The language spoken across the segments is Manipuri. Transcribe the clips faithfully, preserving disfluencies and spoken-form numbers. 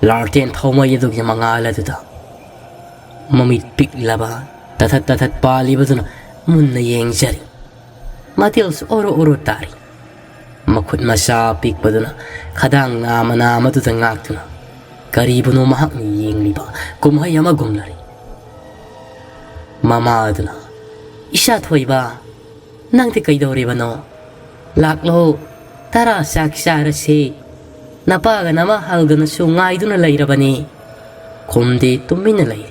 ꯂꯥꯔꯇꯦꯟ ꯊꯧꯃꯩ ꯑꯗꯨꯒꯤ ꯃꯉꯥꯜ ꯑꯗꯨꯗ ꯃꯃꯤꯠ ꯄꯤꯛꯂꯕ, ꯇꯊꯠ ꯇꯊꯠ ꯄꯥꯜꯂꯤꯕꯗꯨꯅ ꯃꯨꯟꯅ ꯌꯦꯡꯖꯔꯤ꯫ ꯃꯇꯤꯜꯁꯨ ꯑꯣꯔꯣ ꯑꯣꯔꯣ ꯇꯥꯔꯤ꯫ ꯃꯈꯨꯠ ꯃꯁꯥ ꯄꯤꯛꯄꯗꯨꯅ ꯈꯗꯥꯡ ꯅꯥꯝꯃ ꯅꯥꯝꯃꯗꯨꯗ ꯉꯥꯛꯇꯨꯅ ꯀꯔꯤꯕꯨꯅꯣ ꯃꯍꯥꯛꯅ ꯌꯦꯡꯂꯤꯕ ꯀꯨꯝꯍꯩ ꯑꯃꯒꯨꯝꯂꯔꯤ꯫ ꯃꯃꯥ ꯑꯗꯨꯅ, "ꯏꯁꯥ ꯊꯣꯏꯕ, ꯅꯪꯗꯤ ꯀꯩꯗꯧꯔꯤꯕꯅꯣ? ꯂꯥꯛꯂꯣ, ꯇꯔꯥ ꯆꯥꯛ ꯆꯥꯔꯁꯤ꯫ ꯅꯄꯥꯒ ꯅꯃꯥ ꯍꯜꯒꯅꯁꯨ ꯉꯥꯏꯗꯨꯅ ꯂꯩꯔꯕꯅꯤ꯫" ꯈꯨꯝꯗꯦ, ꯇꯨꯃꯤꯟꯅ ꯂꯩ꯫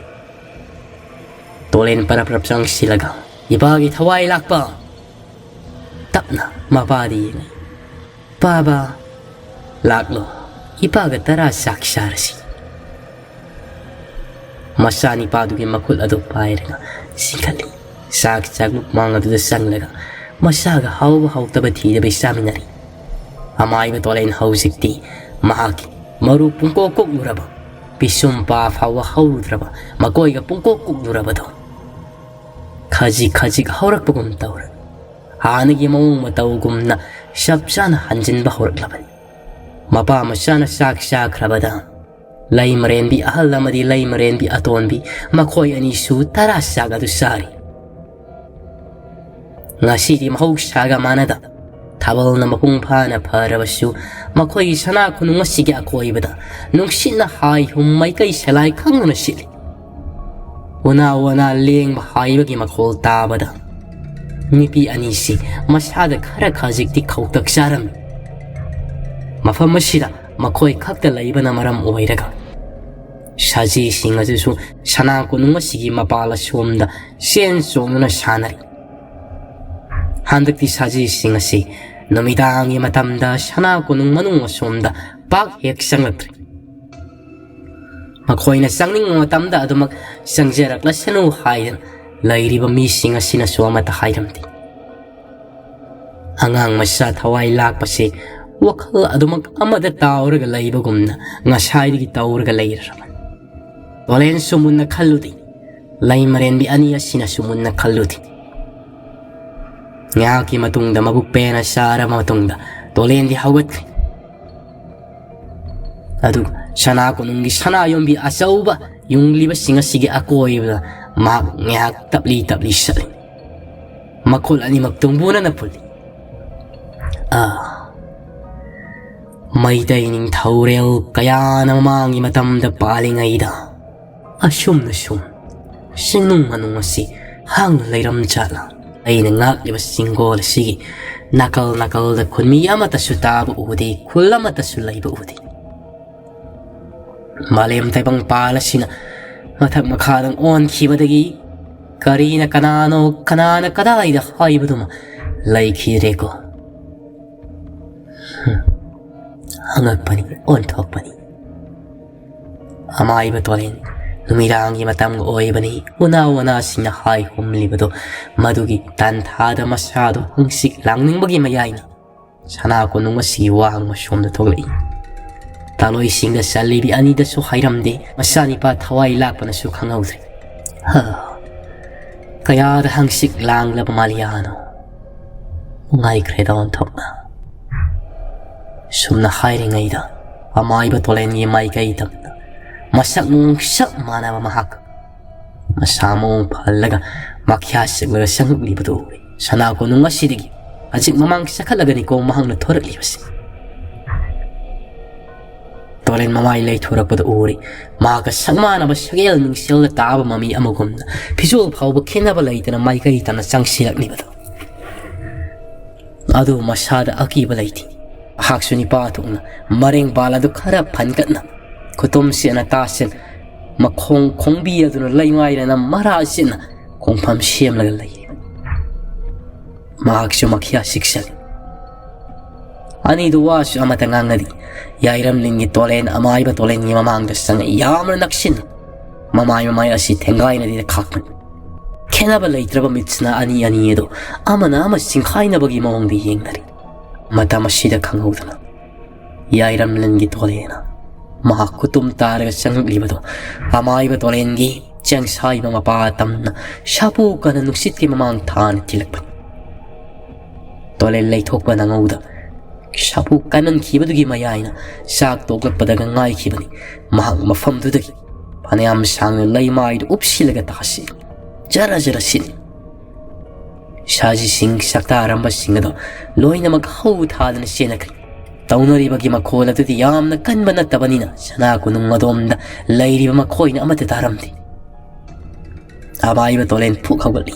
ꯇꯣꯂꯦꯟ ꯄꯔꯞ ꯄꯔꯞ ꯆꯪꯁꯤꯜꯂꯒ, "ꯏꯄꯥꯒꯤ ꯊꯋꯥꯏ ꯂꯥꯛꯄ!" ꯇꯞꯅ ꯃꯄꯥꯗ ꯌꯦꯡꯉꯤ꯫ "ꯄꯥꯕ, ꯂꯥꯛꯂꯣ, ꯏꯄꯥꯒ ꯇꯔꯥ ꯆꯥꯛ ꯆꯥꯔꯁꯤ꯫" ꯃꯆꯥꯅꯤꯄꯥꯗꯨꯒꯤ ꯃꯈꯨꯠ ꯑꯗꯨ ꯄꯥꯏꯔꯒ ꯆꯤꯡꯈꯠꯂꯤ꯫ ꯆꯥꯛ ꯆꯥꯛꯂꯨꯛ ꯃꯥꯡ ꯑꯗꯨꯗ ꯆꯪꯂꯒ ꯃꯆꯥꯒ ꯍꯥꯎꯕ ꯍꯥꯎꯇꯕ ꯊꯤꯗꯕꯤ ꯆꯥꯃꯤꯟꯅꯔꯤ꯫ ꯑꯃꯥꯏꯕ ꯇꯣꯂꯦꯟ ꯍꯧꯖꯤꯛꯇꯤ ꯃꯍꯥꯛꯀꯤ ꯃꯔꯨ ꯄꯨꯡꯀꯣꯛ ꯀꯣꯛꯂꯨꯔꯕ, ꯄꯤꯁꯨꯝ ꯄꯥ ꯐꯥꯎꯕ ꯍꯧꯔꯨꯗ꯭ꯔꯕ, ꯃꯀꯣꯏꯒ ꯄꯨꯡꯀꯣꯛ ꯀꯣꯛꯂꯨꯔꯕꯗꯣ ꯈꯖꯤꯛ ꯈꯖꯤꯛ ꯍꯧꯔꯛꯄꯒꯨꯝ ꯇꯧꯔꯦ꯫ ꯍꯥꯟꯅꯒꯤ ꯃꯑꯣꯡ ꯃꯇꯧꯒꯨꯝꯅ ꯆꯞ ꯆꯥꯅ ꯍꯟꯖꯤꯟꯕ ꯍꯧꯔꯛꯂꯕꯅꯤ꯫ ꯃꯄꯥ ꯃꯆꯥꯅ ꯆꯥꯛ ꯆꯥꯈ꯭ꯔꯕꯗ, ꯂꯩ ꯃꯔꯦꯟꯕꯤ ꯑꯍꯜ ꯑꯃꯗꯤ ꯂꯩ ꯃꯔꯦꯟꯕꯤ ꯑꯇꯣꯟꯕꯤ, ꯃꯈꯣꯏ ꯑꯅꯤꯁꯨ ꯇꯔꯥ ꯆꯥꯛ ꯑꯗꯨ ꯆꯥꯔꯤ꯫ ꯉꯁꯤꯗꯤ ꯃꯍꯧꯁꯥꯒ ꯃꯥꯟꯅꯗ ꯊꯥꯕꯜꯅ ꯃꯄꯨꯡ ꯐꯥꯅ ꯐꯔꯕꯁꯨ, ꯃꯈꯣꯏꯒꯤ ꯁꯅꯥ ꯈꯨꯅꯨꯡ ꯑꯁꯤꯒꯤ ꯑꯀꯣꯏꯕꯗ ꯅꯨꯡꯁꯤꯠꯅ ꯍꯥꯏ ꯍꯨꯝ ꯃꯥꯏꯀꯩ ꯁꯦꯂꯥꯏ ꯈꯪꯗꯅ ꯁꯤꯠꯂꯤ꯫ ꯎꯅꯥ ꯋꯥꯅꯥ ꯂꯦꯡꯕ ꯍꯥꯏꯕꯒꯤ ꯃꯈꯣꯜ ꯇꯥꯕꯗ ꯅꯨꯄꯤ ꯑꯅꯤꯁꯤ ꯃꯁꯥꯗ ꯈꯔ ꯈꯖꯤꯛꯇꯤ ꯈꯧꯇꯛ ꯆꯥꯔꯝꯃꯤ꯫ ꯃꯐꯝ ꯑꯁꯤꯗ ꯃꯈꯣꯏ ꯈꯛꯇ ꯂꯩꯕꯅ ꯃꯔꯝ ꯑꯣꯏꯔꯒ ꯁꯖꯤꯁꯤꯡ ꯑꯗꯨꯁꯨ ꯁꯅꯥ ꯀꯣꯅꯨꯡ ꯑꯁꯤꯒꯤ ꯃꯄꯥꯜ ꯑꯁꯣꯝꯗ ꯆꯦꯟ ꯆꯣꯡꯗꯨꯅ ꯁꯥꯟꯅꯔꯤ꯫ ꯍꯟꯗꯛꯇꯤ ꯁꯖꯤꯁꯤꯡ ꯑꯁꯤ ꯅꯨꯃꯤꯗꯥꯡꯒꯤ ꯃꯇꯝꯗ ꯁꯅꯥ ꯀꯣꯅꯨꯡ ꯃꯅꯨꯡ ꯑꯁꯣꯝꯗ ꯄꯥꯛ ꯍꯦꯛ ꯆꯪꯂꯛꯇ꯭ꯔꯦ꯫ ꯃꯈꯣꯏꯅ ꯆꯪꯅꯤꯡꯕ ꯃꯇꯝꯗ ꯑꯗꯨꯃꯛ ꯆꯪꯖꯔꯛꯂꯁꯅꯨ ꯍꯥꯏꯗꯅ ꯂꯩꯔꯤꯕ ꯃꯤꯁꯤꯡ ꯑꯁꯤꯅꯁꯨ ꯑꯃꯠꯇ ꯍꯥꯏꯔꯝꯗꯦ꯫ ꯑꯉꯥꯡ ꯃꯆꯥ ꯊꯋꯥꯏ ꯂꯥꯛꯄꯁꯦ ꯋꯥꯈꯜ ꯑꯗꯨꯃꯛ ꯑꯃꯗ ꯇꯥꯎꯔꯒ ꯂꯩꯕꯒꯨꯝꯅ ꯉꯁꯥꯏꯗꯒꯤ ꯇꯧꯔꯒ ꯂꯩꯔꯕꯅꯤ꯫ ꯇꯣꯂꯦꯟꯁꯨ ꯃꯨꯟꯅ ꯈꯜꯂꯨꯗꯦ꯫ ꯂꯩ ꯃꯔꯦꯟꯕꯤ ꯑꯅꯤ ꯑꯁꯤꯅꯁꯨ ꯃꯨꯟꯅ ꯈꯜꯂꯨꯗꯦ꯫ ꯉꯥꯏꯍꯥꯛꯀꯤ ꯃꯇꯨꯡꯗ ꯃꯕꯨꯛ ꯄꯦꯟꯅ ꯆꯥꯔꯕ ꯃꯇꯨꯡꯗ ꯇꯣꯂꯦꯟꯗꯤ ꯍꯧꯒꯠꯈ꯭ꯔꯦ꯫ ꯑꯗꯨꯒ ꯁꯅꯥ ꯀꯣꯅꯨꯡꯒꯤ ꯁꯅꯥ ꯌꯣꯟꯕꯤ ꯑꯆꯧꯕ ꯌꯨꯡꯂꯤꯕꯁꯤꯡ ꯑꯁꯤꯒꯤ ꯑꯀꯣꯏꯕꯗ ꯃꯍꯥꯛ ꯉꯥꯏꯍꯥꯛ ꯇꯞꯂꯤ ꯇꯞꯂꯤ ꯆꯠꯂꯤ꯫ ꯃꯈꯨꯠ ꯑꯅꯤꯃꯛ ꯇꯨꯡꯕꯨꯅꯅ ꯄꯨꯜꯂꯤ꯫ ꯑꯥ, ꯃꯩꯇꯩ ꯅꯤꯡꯊꯧꯔꯦꯜ ꯀꯌꯥꯅ ꯃꯃꯥꯡꯒꯤ ꯃꯇꯝꯗ ꯄꯥꯜꯂꯤꯉꯩꯗ ꯑꯁꯨꯝꯅ ꯁꯨꯝ ꯆꯤꯡꯅꯨꯡ ꯃꯅꯨꯡ ꯑꯁꯤ ꯍꯥꯡꯅ ꯂꯩꯔꯝ ꯖꯥꯠꯂꯥ? ꯑꯩꯅ ꯉꯥꯛꯂꯤꯕ ꯆꯤꯡꯒꯣꯜ ꯑꯁꯤꯒꯤ ꯅꯥꯀꯜ ꯅꯥꯀꯜꯗ ꯈꯨꯟꯃꯤ ꯑꯃꯠꯇꯁꯨ ꯇꯥꯕ ꯎꯗꯦ, ꯈꯨꯜ ꯑꯃꯠꯇꯁꯨ ꯂꯩꯕ ꯎꯗꯦ꯫ ꯃꯥꯂꯦꯝ ꯇꯥꯏꯕꯪ ꯄꯥꯜ ꯑꯁꯤꯅ ꯃꯊꯛ ꯃꯈꯥꯗ ꯑꯣꯟꯈꯤꯕꯗꯒꯤ ꯀꯔꯤꯅ ꯀꯅꯥꯅꯣ, ꯀꯅꯥꯅ ꯀꯗꯥꯏꯗ ꯍꯥꯏꯕꯗꯨꯃ ꯂꯩꯈꯤꯗ꯭ꯔꯦꯀꯣ꯫ ꯍꯝ꯫ ꯑꯉꯛꯄꯅꯤ, ꯑꯣꯟꯊꯣꯛꯄꯅꯤ꯫ ꯑꯃꯥꯏꯕ ꯇꯣꯂꯦꯟ ꯅꯨꯃꯤꯗꯥꯡꯒꯤ ꯃꯇꯝꯒ ꯑꯣꯏꯕꯅꯤ, ꯎꯅꯥ ꯋꯥꯅꯥꯁꯤꯡꯅ ꯍꯥꯏ ꯍꯨꯝꯂꯤꯕꯗꯣ, ꯃꯗꯨꯒꯤ ꯇꯥꯟꯊꯥꯗ ꯃꯁꯥꯗꯣ ꯍꯪꯆꯤꯛ ꯂꯥꯡꯅꯤꯡꯕꯒꯤ ꯃꯌꯥꯏꯅ ꯁꯅꯥ ꯀꯣꯅꯨꯡ ꯑꯁꯤꯒꯤ ꯋꯥꯍꯪ ꯃꯁꯣꯝꯗ ꯊꯣꯛꯂꯛꯏ꯫ ꯇꯥꯂꯣꯏꯁꯤꯡꯗ ꯆꯜꯂꯤꯕꯤ ꯑꯅꯤꯗꯁꯨ ꯍꯥꯏꯔꯝꯗꯦ, ꯃꯆꯥꯅꯤꯄꯥ ꯊꯋꯥꯏ ꯂꯥꯛꯄꯅꯁꯨ ꯈꯪꯍꯧꯗ꯭ꯔꯦ꯫ ꯍꯥ, ꯀꯌꯥꯗ ꯍꯪꯆꯤꯛ ꯂꯥꯡꯂꯕ ꯃꯥꯂꯤꯌꯥꯅꯣ꯫ ꯅꯨꯡꯉꯥꯏꯈ꯭ꯔꯦꯗ ꯑꯣꯟꯊꯣꯛꯅ꯫ ꯁꯨꯝꯅ ꯍꯥꯏꯔꯤꯉꯩꯗ ꯑꯃꯥꯏꯕ ꯇꯣꯂꯦꯟꯒꯤ ꯃꯥꯏꯀꯩ ꯇꯝꯅ ꯃꯁꯛ ꯃꯑꯣꯡ ꯆꯞ ꯃꯥꯟꯅꯕ ꯃꯍꯥꯛ ꯃꯁꯥ ꯃꯑꯣꯡ ꯐꯍꯜꯂꯒ ꯃꯈ꯭ꯌꯥ ꯆꯤꯛꯂꯒ ꯆꯪꯂꯛꯂꯤꯕꯗꯨ ꯎꯔꯦ꯫ ꯁꯅꯥ ꯀꯣꯅꯨꯡ ꯑꯁꯤꯗꯒꯤ ꯍꯧꯖꯤꯛ ꯃꯃꯥꯡ ꯆꯈꯠꯂꯒꯅꯤꯀꯣ ꯃꯍꯥꯛꯅ ꯊꯣꯔꯛꯂꯤꯕꯁꯤ꯫ ꯇꯣꯔꯦꯟ ꯃꯃꯥꯏ ꯂꯩꯊꯣꯔꯛꯄꯗ ꯎꯔꯦ꯫ ꯃꯍꯥꯛꯀ ꯁꯛ ꯃꯥꯟꯅꯕ ꯁꯒꯦꯜ ꯃꯤꯡꯁꯦꯜꯗ ꯇꯥꯕ ꯃꯃꯤ ꯑꯃꯒꯨꯝꯅ ꯐꯤꯖꯣꯜ ꯐꯥꯎꯕ ꯈꯦꯠꯅꯕ ꯂꯩꯇꯅ ꯃꯥꯏꯀꯩ ꯇꯝꯅ ꯆꯪꯁꯤꯜꯂꯛꯂꯤꯕꯗꯨ꯫ ꯑꯗꯨ ꯃꯁꯥꯗ ꯑꯀꯤꯕ ꯂꯩꯇꯦ꯫ ꯃꯍꯥꯛꯁꯨ ꯅꯤꯄꯥ ꯊꯣꯛꯅ ꯃꯔꯦꯡ ꯕꯥꯜ ꯑꯗꯨ ꯈꯔ ꯐꯟꯒꯠꯅ ꯈꯨꯇꯨꯝ ꯁꯦꯠꯅ ꯇꯥꯁꯤꯟ ꯃꯈꯣꯡ ꯈꯣꯡꯕꯤ ꯑꯗꯨꯅ ꯂꯩꯃꯥꯏꯔꯅ ꯃꯔꯥ ꯁꯤꯠꯅ ꯈꯣꯡꯐꯝ ꯁꯦꯝꯂꯒ ꯂꯩꯔꯤꯕꯅꯤ꯫ ꯃꯍꯥꯛꯁꯨ ꯃꯈꯤꯌꯥ ꯁꯤꯛꯁꯜꯂꯤ꯫ ꯑꯅꯤꯗꯨ ꯋꯥꯁꯨ ꯑꯃꯠꯇ ꯉꯥꯡꯅꯗꯦ꯫ ꯌꯥꯏꯔꯝꯂꯤꯡꯒꯤ ꯇꯣꯂꯦꯟ ꯑꯃꯥꯏꯕ ꯇꯣꯂꯦꯟꯒꯤ ꯃꯃꯥꯡꯗ ꯆꯪꯉꯛꯏ ꯌꯥꯝꯅ ꯅꯛꯁꯤꯟꯅ ꯃꯃꯥꯏ ꯃꯃꯥꯏ ꯑꯁꯤ ꯊꯦꯡꯒꯥꯏꯅꯗꯤꯅ ꯈꯥꯛꯄꯅꯤ꯫ ꯈꯦꯠꯅꯕ ꯂꯩꯇ꯭ꯔꯕ ꯃꯤꯠꯁꯤꯅ ꯑꯅꯤ ꯑꯅꯤ ꯑꯗꯨ ꯑꯃꯅ ꯑꯃ ꯆꯤꯡꯈꯥꯏꯅꯕꯒꯤ ꯃꯑꯣꯡꯗ ꯌꯦꯡꯅꯔꯤ꯫ ꯃꯇꯝ ꯑꯁꯤꯗ ꯈꯪꯍꯧꯗꯅ ꯌꯥꯏꯔꯝꯂꯤꯡꯒꯤ ꯇꯣꯂꯦꯟꯅ ꯃꯍꯥꯛ ꯈꯨꯇꯨꯝ ꯇꯥꯔꯒ ꯆꯪꯂꯛꯂꯤꯕꯗꯨ ꯑꯃꯥꯏꯕ ꯇꯣꯂꯦꯟꯒꯤ ꯆꯦꯡꯁꯥꯏꯕ ꯃꯄꯥ ꯇꯝꯅ ꯁꯥꯄꯨ ꯀꯅ ꯅꯨꯡꯁꯤꯠꯀꯤ ꯃꯃꯥꯡ ꯊꯥꯅ ꯊꯤꯜꯂꯛꯄꯅꯤ꯫ ꯇꯣꯂꯦꯟ ꯂꯩꯊꯣꯛꯄ ꯅꯪꯍꯧꯗ ꯁꯥꯐꯨ ꯀꯟꯃꯟꯈꯤꯕꯗꯨꯒꯤ ꯃꯌꯥꯏꯅ ꯆꯥꯛ ꯇꯣꯛꯂꯛꯄꯗꯒ ꯉꯥꯏꯈꯤꯕꯅꯤ꯫ ꯃꯍꯥꯛ ꯃꯐꯝꯗꯨꯗꯒꯤ ꯐꯅꯌꯥꯝ ꯁꯥꯡꯅ ꯂꯩꯃꯥꯏꯗꯨ ꯎꯞꯁꯤꯜꯂꯒ ꯇꯥꯁꯤ ꯖꯔ ꯖꯔ ꯁꯤꯠꯂꯤ꯫ ꯁꯥꯖꯤꯁꯤꯡ ꯁꯛꯇꯥꯔꯝꯕꯁꯤꯡ ꯑꯗꯨ ꯂꯣꯏꯅꯃꯛ ꯍꯧ ꯊꯥꯗꯅ ꯆꯦꯟꯅꯈ꯭ꯔꯦ꯫ ꯇꯧꯅꯔꯤꯕꯒꯤ ꯃꯈꯣꯜ ꯑꯗꯨꯗꯤ ꯌꯥꯝꯅ ꯀꯟꯕ ꯅꯠꯇꯕꯅꯤꯅ ꯁꯅꯥ ꯀꯣꯅꯨꯡ ꯑꯗꯣꯝꯗ ꯂꯩꯔꯤꯕ ꯃꯈꯣꯏꯅ ꯑꯃꯠꯇ ꯇꯥꯔꯝꯗꯦ꯫ ꯑꯃꯥꯏꯕ ꯇꯣꯂꯦꯟ ꯐꯨꯛ ꯍꯧꯒꯠꯂꯤ꯫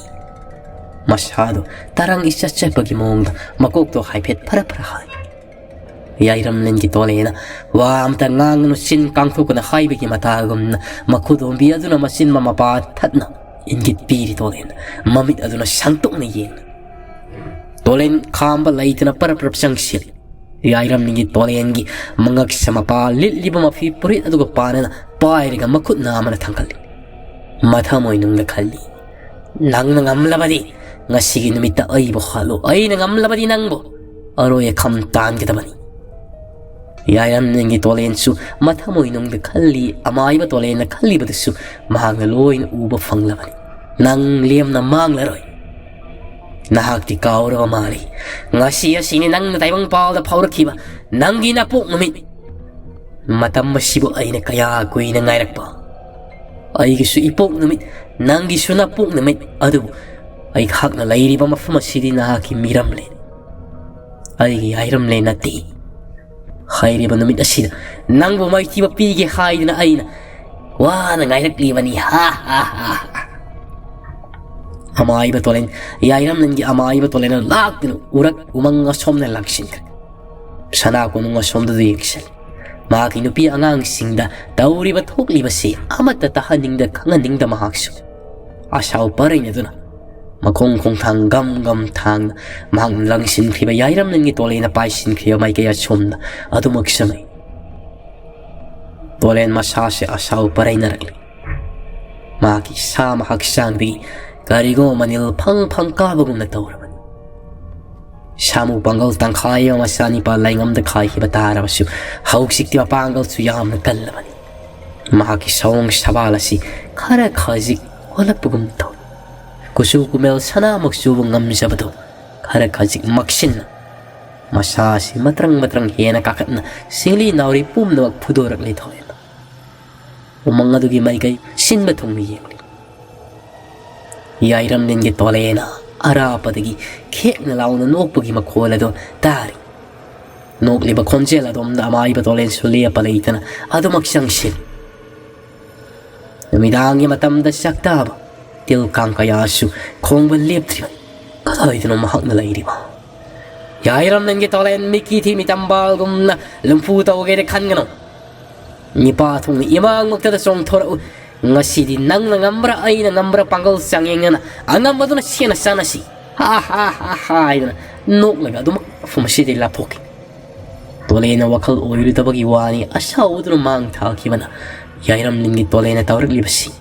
ꯃꯁꯥꯗꯣ ꯇꯔꯪ ꯏꯆꯠ ꯆꯠꯄꯒꯤ ꯃꯑꯣꯡꯗ ꯃꯀꯣꯛꯇꯣ ꯍꯥꯏꯐꯦꯠ ꯐꯔ ꯐꯔ ꯍꯥꯏ꯫ ꯌꯥꯏꯔꯝꯂꯦꯟꯒꯤ ꯇꯣꯂꯦꯟꯅ ꯋꯥ ꯑꯃꯇ ꯉꯥꯡꯒꯅꯨ, ꯆꯤꯟ ꯀꯥꯡꯊꯣꯛꯀꯅꯨ ꯍꯥꯏꯕꯒꯤ ꯃꯇꯥꯒꯨꯝꯅ ꯃꯈꯨꯗꯣꯝꯕꯤ ꯑꯗꯨꯅ ꯃꯆꯤꯟ ꯃꯃꯄꯥ ꯊꯠꯅ ꯏꯪꯒꯤꯠ ꯄꯤꯔꯤ ꯇꯣꯂꯦꯟ꯫ ꯃꯃꯤꯠ ꯑꯗꯨꯅ ꯁꯪꯇꯣꯛꯅ ꯌꯦꯡꯅ ꯇꯣꯂꯦꯟ ꯈꯥꯝꯕ ꯂꯩꯇꯅ ꯄꯔꯞ ꯄꯔꯞ ꯆꯪꯁꯤꯜꯂꯤ꯫ ꯌꯥꯏꯔꯝꯂꯦꯟꯒꯤ ꯇꯣꯂꯦꯟꯒꯤ ꯃꯉꯛ ꯁꯝ ꯃꯄꯥ ꯂꯤꯠꯂꯤꯕ ꯃꯐꯤ ꯐꯨꯔꯤꯠ ꯑꯗꯨꯒ ꯄꯥꯅꯅ ꯄꯥꯏꯔꯒ ꯃꯈꯨꯠ ꯅꯥꯝꯃꯅ ꯊꯥꯡꯒꯠꯂꯤ꯫ ꯃꯊꯃꯣꯏꯅꯨꯡꯗ ꯈꯜꯂꯤ, "ꯅꯪꯅ ꯉꯝꯂꯕꯗꯤ ꯉꯁꯤꯒꯤ ꯅꯨꯃꯤꯠꯇ ꯑꯩꯕꯨ ꯍꯥꯠꯂꯨ, ꯑꯩꯅ ꯉꯝꯂꯕꯗꯤ ꯅꯪꯕꯨ ꯑꯔꯣꯏ ꯑꯈꯝ ꯇꯥꯟꯒꯗꯕꯅꯤ"꯫ ꯌꯥꯏꯔꯝꯂꯦꯟꯒꯤ ꯇꯣꯂꯦꯟꯁꯨ ꯃꯊꯃꯣꯏꯅꯨꯡꯗ ꯈꯜꯂꯤ, ꯑꯃꯥꯏꯕ ꯇꯣꯂꯦꯟꯅ ꯈꯜꯂꯤꯕꯗꯨꯁꯨ ꯃꯍꯥꯛꯅ ꯂꯣꯏꯅ ꯎꯕ ꯐꯪꯂꯕꯅꯤ꯫ "ꯅꯪ ꯂꯦꯝꯅ ꯃꯥꯡꯂꯔꯣꯏ꯫ ꯅꯍꯥꯛꯇꯤ ꯀꯥꯎꯔꯕ ꯃꯥꯜꯂꯤ꯫ ꯉꯁꯤ ꯑꯁꯤꯅꯤ ꯅꯪꯅ ꯇꯥꯏꯕꯪ ꯄꯥꯜꯗ ꯐꯥꯎꯔꯛꯈꯤꯕ ꯅꯪꯒꯤ ꯅꯄꯣꯛ ꯅꯨꯃꯤꯠ꯫ ꯃꯇꯝ ꯑꯁꯤꯕꯨ ꯑꯩꯅ ꯀꯌꯥ ꯀꯨꯏꯅ ꯉꯥꯏꯔꯛꯄ꯫ ꯑꯩꯒꯤꯁꯨ ꯏꯄꯣꯛ ꯅꯨꯃꯤꯠ, ꯅꯪꯒꯤꯁꯨ ꯅꯄꯣꯛ ꯅꯨꯃꯤꯠ, ꯑꯗꯨꯕꯨ ꯑꯩꯍꯥꯛꯅ ꯂꯩꯔꯤꯕ ꯃꯐꯝ ꯑꯁꯤꯗꯤ ꯅꯍꯥꯛꯀꯤ ꯃꯤꯔꯝꯂꯦꯟ, ꯑꯩꯒꯤ ꯌꯥꯏꯔꯝꯂꯦꯟ ꯅꯠꯇꯦ꯫ ꯍꯥꯏꯔꯤꯕ ꯅꯨꯃꯤꯠ ꯑꯁꯤꯗ ꯅꯪꯕꯨ ꯃꯥꯏꯊꯤꯕ ꯄꯤꯒꯦ ꯍꯥꯏꯗꯨꯅ ꯑꯩꯅ ꯋꯥꯅ ꯉꯥꯏꯔꯛꯂꯤꯕꯅꯤ꯫ ꯍꯥ, ꯍꯥ, ꯍꯥ, ꯍꯥ꯫ ꯑꯃꯥꯏꯕ ꯇꯣꯂꯦꯟ, ꯌꯥꯏꯔꯝꯂꯦꯟꯒꯤ ꯑꯃꯥꯏꯕ ꯇꯣꯂꯦꯟꯅ ꯂꯥꯛꯇꯨꯅ ꯎꯔꯛ ꯎꯃꯪ ꯑꯁꯣꯝꯅ ꯂꯥꯛꯁꯤꯟꯈ꯭ꯔꯦ꯫ ꯁꯅꯥ ꯀꯣꯅꯨꯡ ꯑꯁꯣꯝꯗꯗꯤ ꯌꯦꯡꯁꯤꯜꯂꯤ꯫ ꯃꯍꯥꯛꯀꯤ ꯅꯨꯄꯤ ꯑꯉꯥꯡꯁꯤꯡꯗ ꯇꯧꯔꯤꯕ ꯊꯣꯛꯂꯤꯕꯁꯤ ꯑꯃꯠꯇ ꯇꯥꯍꯟꯅꯤꯡꯗ ꯈꯪꯍꯟꯅꯤꯡꯗ ꯃꯍꯥꯛꯁꯨ ꯑꯁꯥꯎ ꯄꯔꯩꯅꯗꯨꯅ ꯃꯈꯣꯡ ꯈꯣꯡꯊꯥꯡ ꯒꯝ ꯒꯝ ꯊꯥꯡꯅ ꯃꯍꯥꯛꯅ ꯂꯪꯁꯤꯟꯈ꯭ꯔꯤꯕ ꯌꯥꯏꯔꯝꯂꯦꯟꯒꯤ ꯇꯣꯂꯦꯟꯅ ꯄꯥꯏꯁꯤꯟꯈ꯭ꯔꯤꯕ ꯃꯥꯏꯀꯩ ꯑꯁꯣꯝꯗ ꯑꯗꯨꯃꯛ ꯆꯪꯉꯤ꯫ ꯇꯣꯂꯦꯟ ꯃꯁꯥꯁꯦ ꯑꯁꯥꯎ ꯄꯔꯩꯅꯔꯛꯂꯤ꯫ ꯃꯍꯥꯛꯀꯤ ꯁꯥꯃ ꯍꯛꯆꯥꯡꯗꯒꯤ ꯀꯔꯤꯒꯨꯝꯕ ꯃꯅꯤꯜ ꯐꯪ ꯐꯪ ꯀꯥꯕꯒꯨꯝꯅ ꯇꯧꯔꯕꯅꯤ꯫ ꯁꯥꯃꯨ ꯄꯥꯡꯒꯜ ꯇꯪꯈꯥꯏ ꯑꯃ ꯃꯆꯥꯅꯤꯄꯥ ꯂꯥꯏꯉꯝꯗ ꯈꯥꯏꯈꯤꯕ ꯇꯥꯔꯕꯁꯨ ꯍꯧꯖꯤꯛꯇꯤ ꯃꯄꯥꯡꯒꯜꯁꯨ ꯌꯥꯝꯅ ꯀꯜꯂꯕꯅꯤ꯫ ꯃꯍꯥꯛꯀꯤ ꯁꯑꯣꯡ ꯁꯕꯥꯜ ꯑꯁꯤ ꯈꯔ ꯈꯖꯤꯛ ꯑꯣꯜꯂꯛꯄꯒꯨꯝ ꯇꯧꯏ꯫ ꯀꯨꯆꯨ ꯀꯨꯃꯦꯜ ꯁꯅꯥꯃꯛ ꯆꯨꯕ ꯉꯝꯖꯕꯗꯨ ꯈꯔ ꯈꯖꯤꯛ ꯃꯛꯁꯤꯟꯅ ꯃꯁꯥꯁꯤ ꯃꯇ꯭ꯔꯪ ꯃꯇ꯭ꯔꯪ ꯍꯦꯟꯅ ꯀꯥꯈꯠꯅ ꯁꯤꯡꯂꯤ ꯅꯥꯎꯔꯤ ꯄꯨꯝꯅꯃꯛ ꯐꯨꯗꯣꯔꯛꯂꯦ ꯊꯣꯂꯦꯟ꯫ ꯎꯃꯪ ꯑꯗꯨꯒꯤ ꯃꯥꯏꯀꯩ ꯁꯤꯟꯕ ꯊꯨꯡꯅ ꯌꯦꯡꯂꯤ꯫ ꯌꯥꯏꯔꯝꯂꯦꯟꯒꯤ ꯇꯣꯂꯦꯟꯅ ꯑꯔꯥꯞꯄꯗꯒꯤ ꯈꯦꯛꯅ ꯂꯥꯎꯅ ꯅꯣꯛꯄꯒꯤ ꯃꯈꯣꯜ ꯑꯗꯨ ꯇꯥꯔꯤ꯫ ꯅꯣꯛꯂꯤꯕ ꯈꯣꯟꯖꯦꯜ ꯑꯗꯣꯝꯗ ꯑꯃꯥꯏꯕ ꯇꯣꯂꯦꯟꯁꯨ ꯂꯦꯞꯄ ꯂꯩꯇꯅ ꯑꯗꯨꯃꯛ ꯆꯪꯁꯤꯜꯂꯤ꯫ ꯅꯨꯃꯤꯗꯥꯡꯒꯤ ꯃꯇꯝꯗ ꯆꯥꯛꯇꯥꯕ ꯇꯤꯜ ꯀꯥꯡ ꯀꯌꯥꯁꯨ ꯈꯣꯡꯕ ꯂꯦꯞꯇ꯭ꯔꯤꯕꯅꯤ꯫ ꯀꯗꯥꯏꯗꯅꯣ ꯃꯍꯥꯛꯅ ꯂꯩꯔꯤꯕ? ꯌꯥꯏꯔꯝꯂꯦꯟꯒꯤ ꯇꯣꯂꯦꯟ ꯃꯤꯀꯤ ꯊꯤ ꯃꯤꯇꯝꯕꯥꯜꯒꯨꯝꯅ ꯂꯨꯝꯐꯨ ꯇꯧꯒꯦꯗꯤ ꯈꯟꯒꯅꯨ꯫ ꯅꯤꯄꯥ ꯊꯣꯡꯅ ꯏꯃꯥꯡꯃꯛꯇꯗ ꯆꯣꯡꯊꯣꯔꯛꯎ꯫ ꯉꯁꯤꯗꯤ ꯅꯪꯅ ꯉꯝꯕ꯭ꯔꯥ ꯑꯩꯅ ꯉꯝꯕ꯭ꯔꯥ ꯄꯥꯡꯒꯜ ꯆꯥꯡꯌꯦꯡꯅꯅ ꯑꯉꯝꯕꯗꯨꯅ ꯁꯦꯟꯅ ꯆꯥꯅꯁꯤ꯫ ꯍꯥ ꯍꯥ ꯍꯥ ꯍꯥ ꯍꯥꯏꯗꯨꯅ ꯅꯣꯛꯂꯒ ꯑꯗꯨꯃꯛ ꯃꯐꯝ ꯑꯁꯤꯗꯒꯤ ꯂꯥꯞꯊꯣꯛꯈꯤ꯫ ꯇꯣꯂꯦꯟꯅ ꯋꯥꯈꯜ ꯑꯣꯏꯔꯨꯗꯕꯒꯤ ꯋꯥꯅꯤ ꯑꯁꯥꯎꯗꯨꯅ ꯃꯥꯡ ꯊꯥꯈꯤꯕꯅ ꯌꯥꯏꯔꯝꯂꯤꯡꯒꯤ ꯇꯣꯂꯦꯟꯅ ꯇꯧꯔꯛꯂꯤꯕꯁꯤ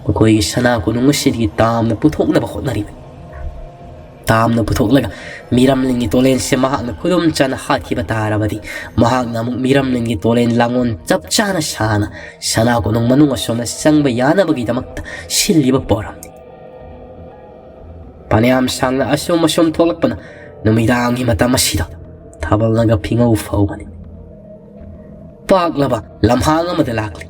ꯃꯈꯣꯏꯒꯤ ꯁꯅꯥ ꯀꯣꯅꯨꯡ ꯑꯁꯤꯗꯒꯤ ꯇꯥꯝꯅ ꯄꯨꯊꯣꯛꯅꯕ ꯍꯣꯠꯅꯔꯤꯕꯅꯤ꯫ ꯇꯥꯝꯅ ꯄꯨꯊꯣꯛꯂꯒ ꯃꯤꯔꯝꯂꯤꯡꯒꯤ ꯇꯣꯂꯦꯟꯁꯦ ꯃꯍꯥꯛꯅ ꯈꯨꯗꯨꯝ ꯆꯥꯅ ꯍꯥꯠꯈꯤꯕ ꯇꯥꯔꯕꯗꯤ ꯃꯍꯥꯛꯅ ꯑꯃꯨꯛ ꯃꯤꯔꯝꯂꯤꯡꯒꯤ ꯇꯣꯂꯦꯟ ꯂꯥꯡꯑꯣꯟ ꯆꯞ ꯆꯥꯅ ꯁꯥꯅ ꯁꯅꯥ ꯀꯣꯅꯨꯡ ꯃꯅꯨꯡ ꯑꯁꯣꯝꯗ ꯆꯪꯕ ꯌꯥꯅꯕꯒꯤꯗꯃꯛꯇ ꯁꯤꯜꯂꯤꯕ ꯄꯣꯔꯝꯅꯤ꯫ ꯐꯅꯌꯥꯝ ꯁꯥꯡꯅ ꯑꯁꯨꯝ ꯑꯁꯨꯝ ꯊꯣꯛꯂꯛꯄꯅ ꯅꯨꯃꯤꯗꯥꯡꯒꯤ ꯃꯇꯝ ꯑꯁꯤꯗ ꯊꯥꯕꯜꯅꯒ ꯐꯤꯉꯧ ꯐꯧꯕꯅꯤ꯫ ꯄꯥꯛꯂꯕ ꯂꯝꯍꯥꯡ ꯑꯃꯗ ꯂꯥꯛꯂꯤ꯫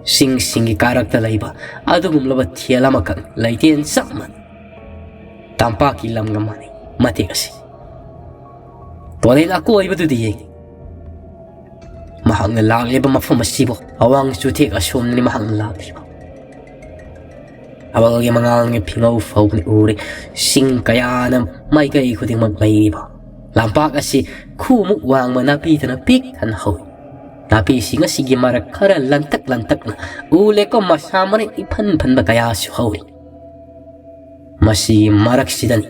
ꯆꯤꯡꯁꯤꯡꯒꯤ ꯀꯥꯔꯛꯇ ꯂꯩꯕ ꯑꯗꯨꯒꯨꯝꯂꯕ ꯊꯦꯜ ꯑꯃꯈꯛ ꯂꯩꯇꯦꯟ ꯆꯞ ꯃꯥꯟꯅꯩ꯫ ꯇꯝꯄꯥꯛꯀꯤ ꯂꯝꯒ ꯃꯥꯟꯅꯩ ꯃꯇꯦꯛ ꯑꯁꯤ꯫ ꯇꯣꯔꯦꯟ ꯑꯀꯣꯏꯕꯗꯨꯗ ꯌꯦꯡꯉꯤ꯫ ꯃꯍꯥꯛꯅ ꯂꯥꯛꯂꯤꯕ ꯃꯐꯝ ꯑꯁꯤꯕꯨ ꯑꯋꯥꯡ ꯆꯨꯊꯦꯛ ꯑꯁꯣꯝꯗꯅꯤ ꯃꯍꯥꯛꯅ ꯂꯥꯛꯂꯤꯕ꯫ ꯊꯥꯕꯜꯒꯤ ꯃꯉꯥꯜꯒꯤ ꯐꯤꯉꯧ ꯐꯧꯕꯅ ꯎꯔꯦ꯫ ꯆꯤꯡ ꯀꯌꯥꯅ ꯃꯥꯏꯀꯩ ꯈꯨꯗꯤꯡꯃꯛ ꯂꯩꯔꯤꯕ ꯂꯝꯄꯥꯛ ꯑꯁꯤ ꯈꯨꯃꯨꯛ ꯋꯥꯡꯕ ꯅꯥꯄꯤꯗꯨꯅ ꯄꯤꯛ ꯊꯟꯅ ꯍꯧꯏ꯫ ꯅꯥꯄꯤꯁꯤꯡ ꯑꯁꯤꯒꯤ ꯃꯔꯛ ꯈꯔ ꯂꯟꯇꯛ ꯂꯟꯇꯛꯅ ꯎ ꯂꯦꯛꯀꯣ ꯃꯁꯥ ꯃꯔꯦꯡ ꯏꯐꯟ ꯐꯟꯕ ꯀꯌꯥꯁꯨ ꯍꯧꯏ꯫ ꯃꯁꯤꯒꯤ ꯃꯔꯛꯁꯤꯗꯅꯤ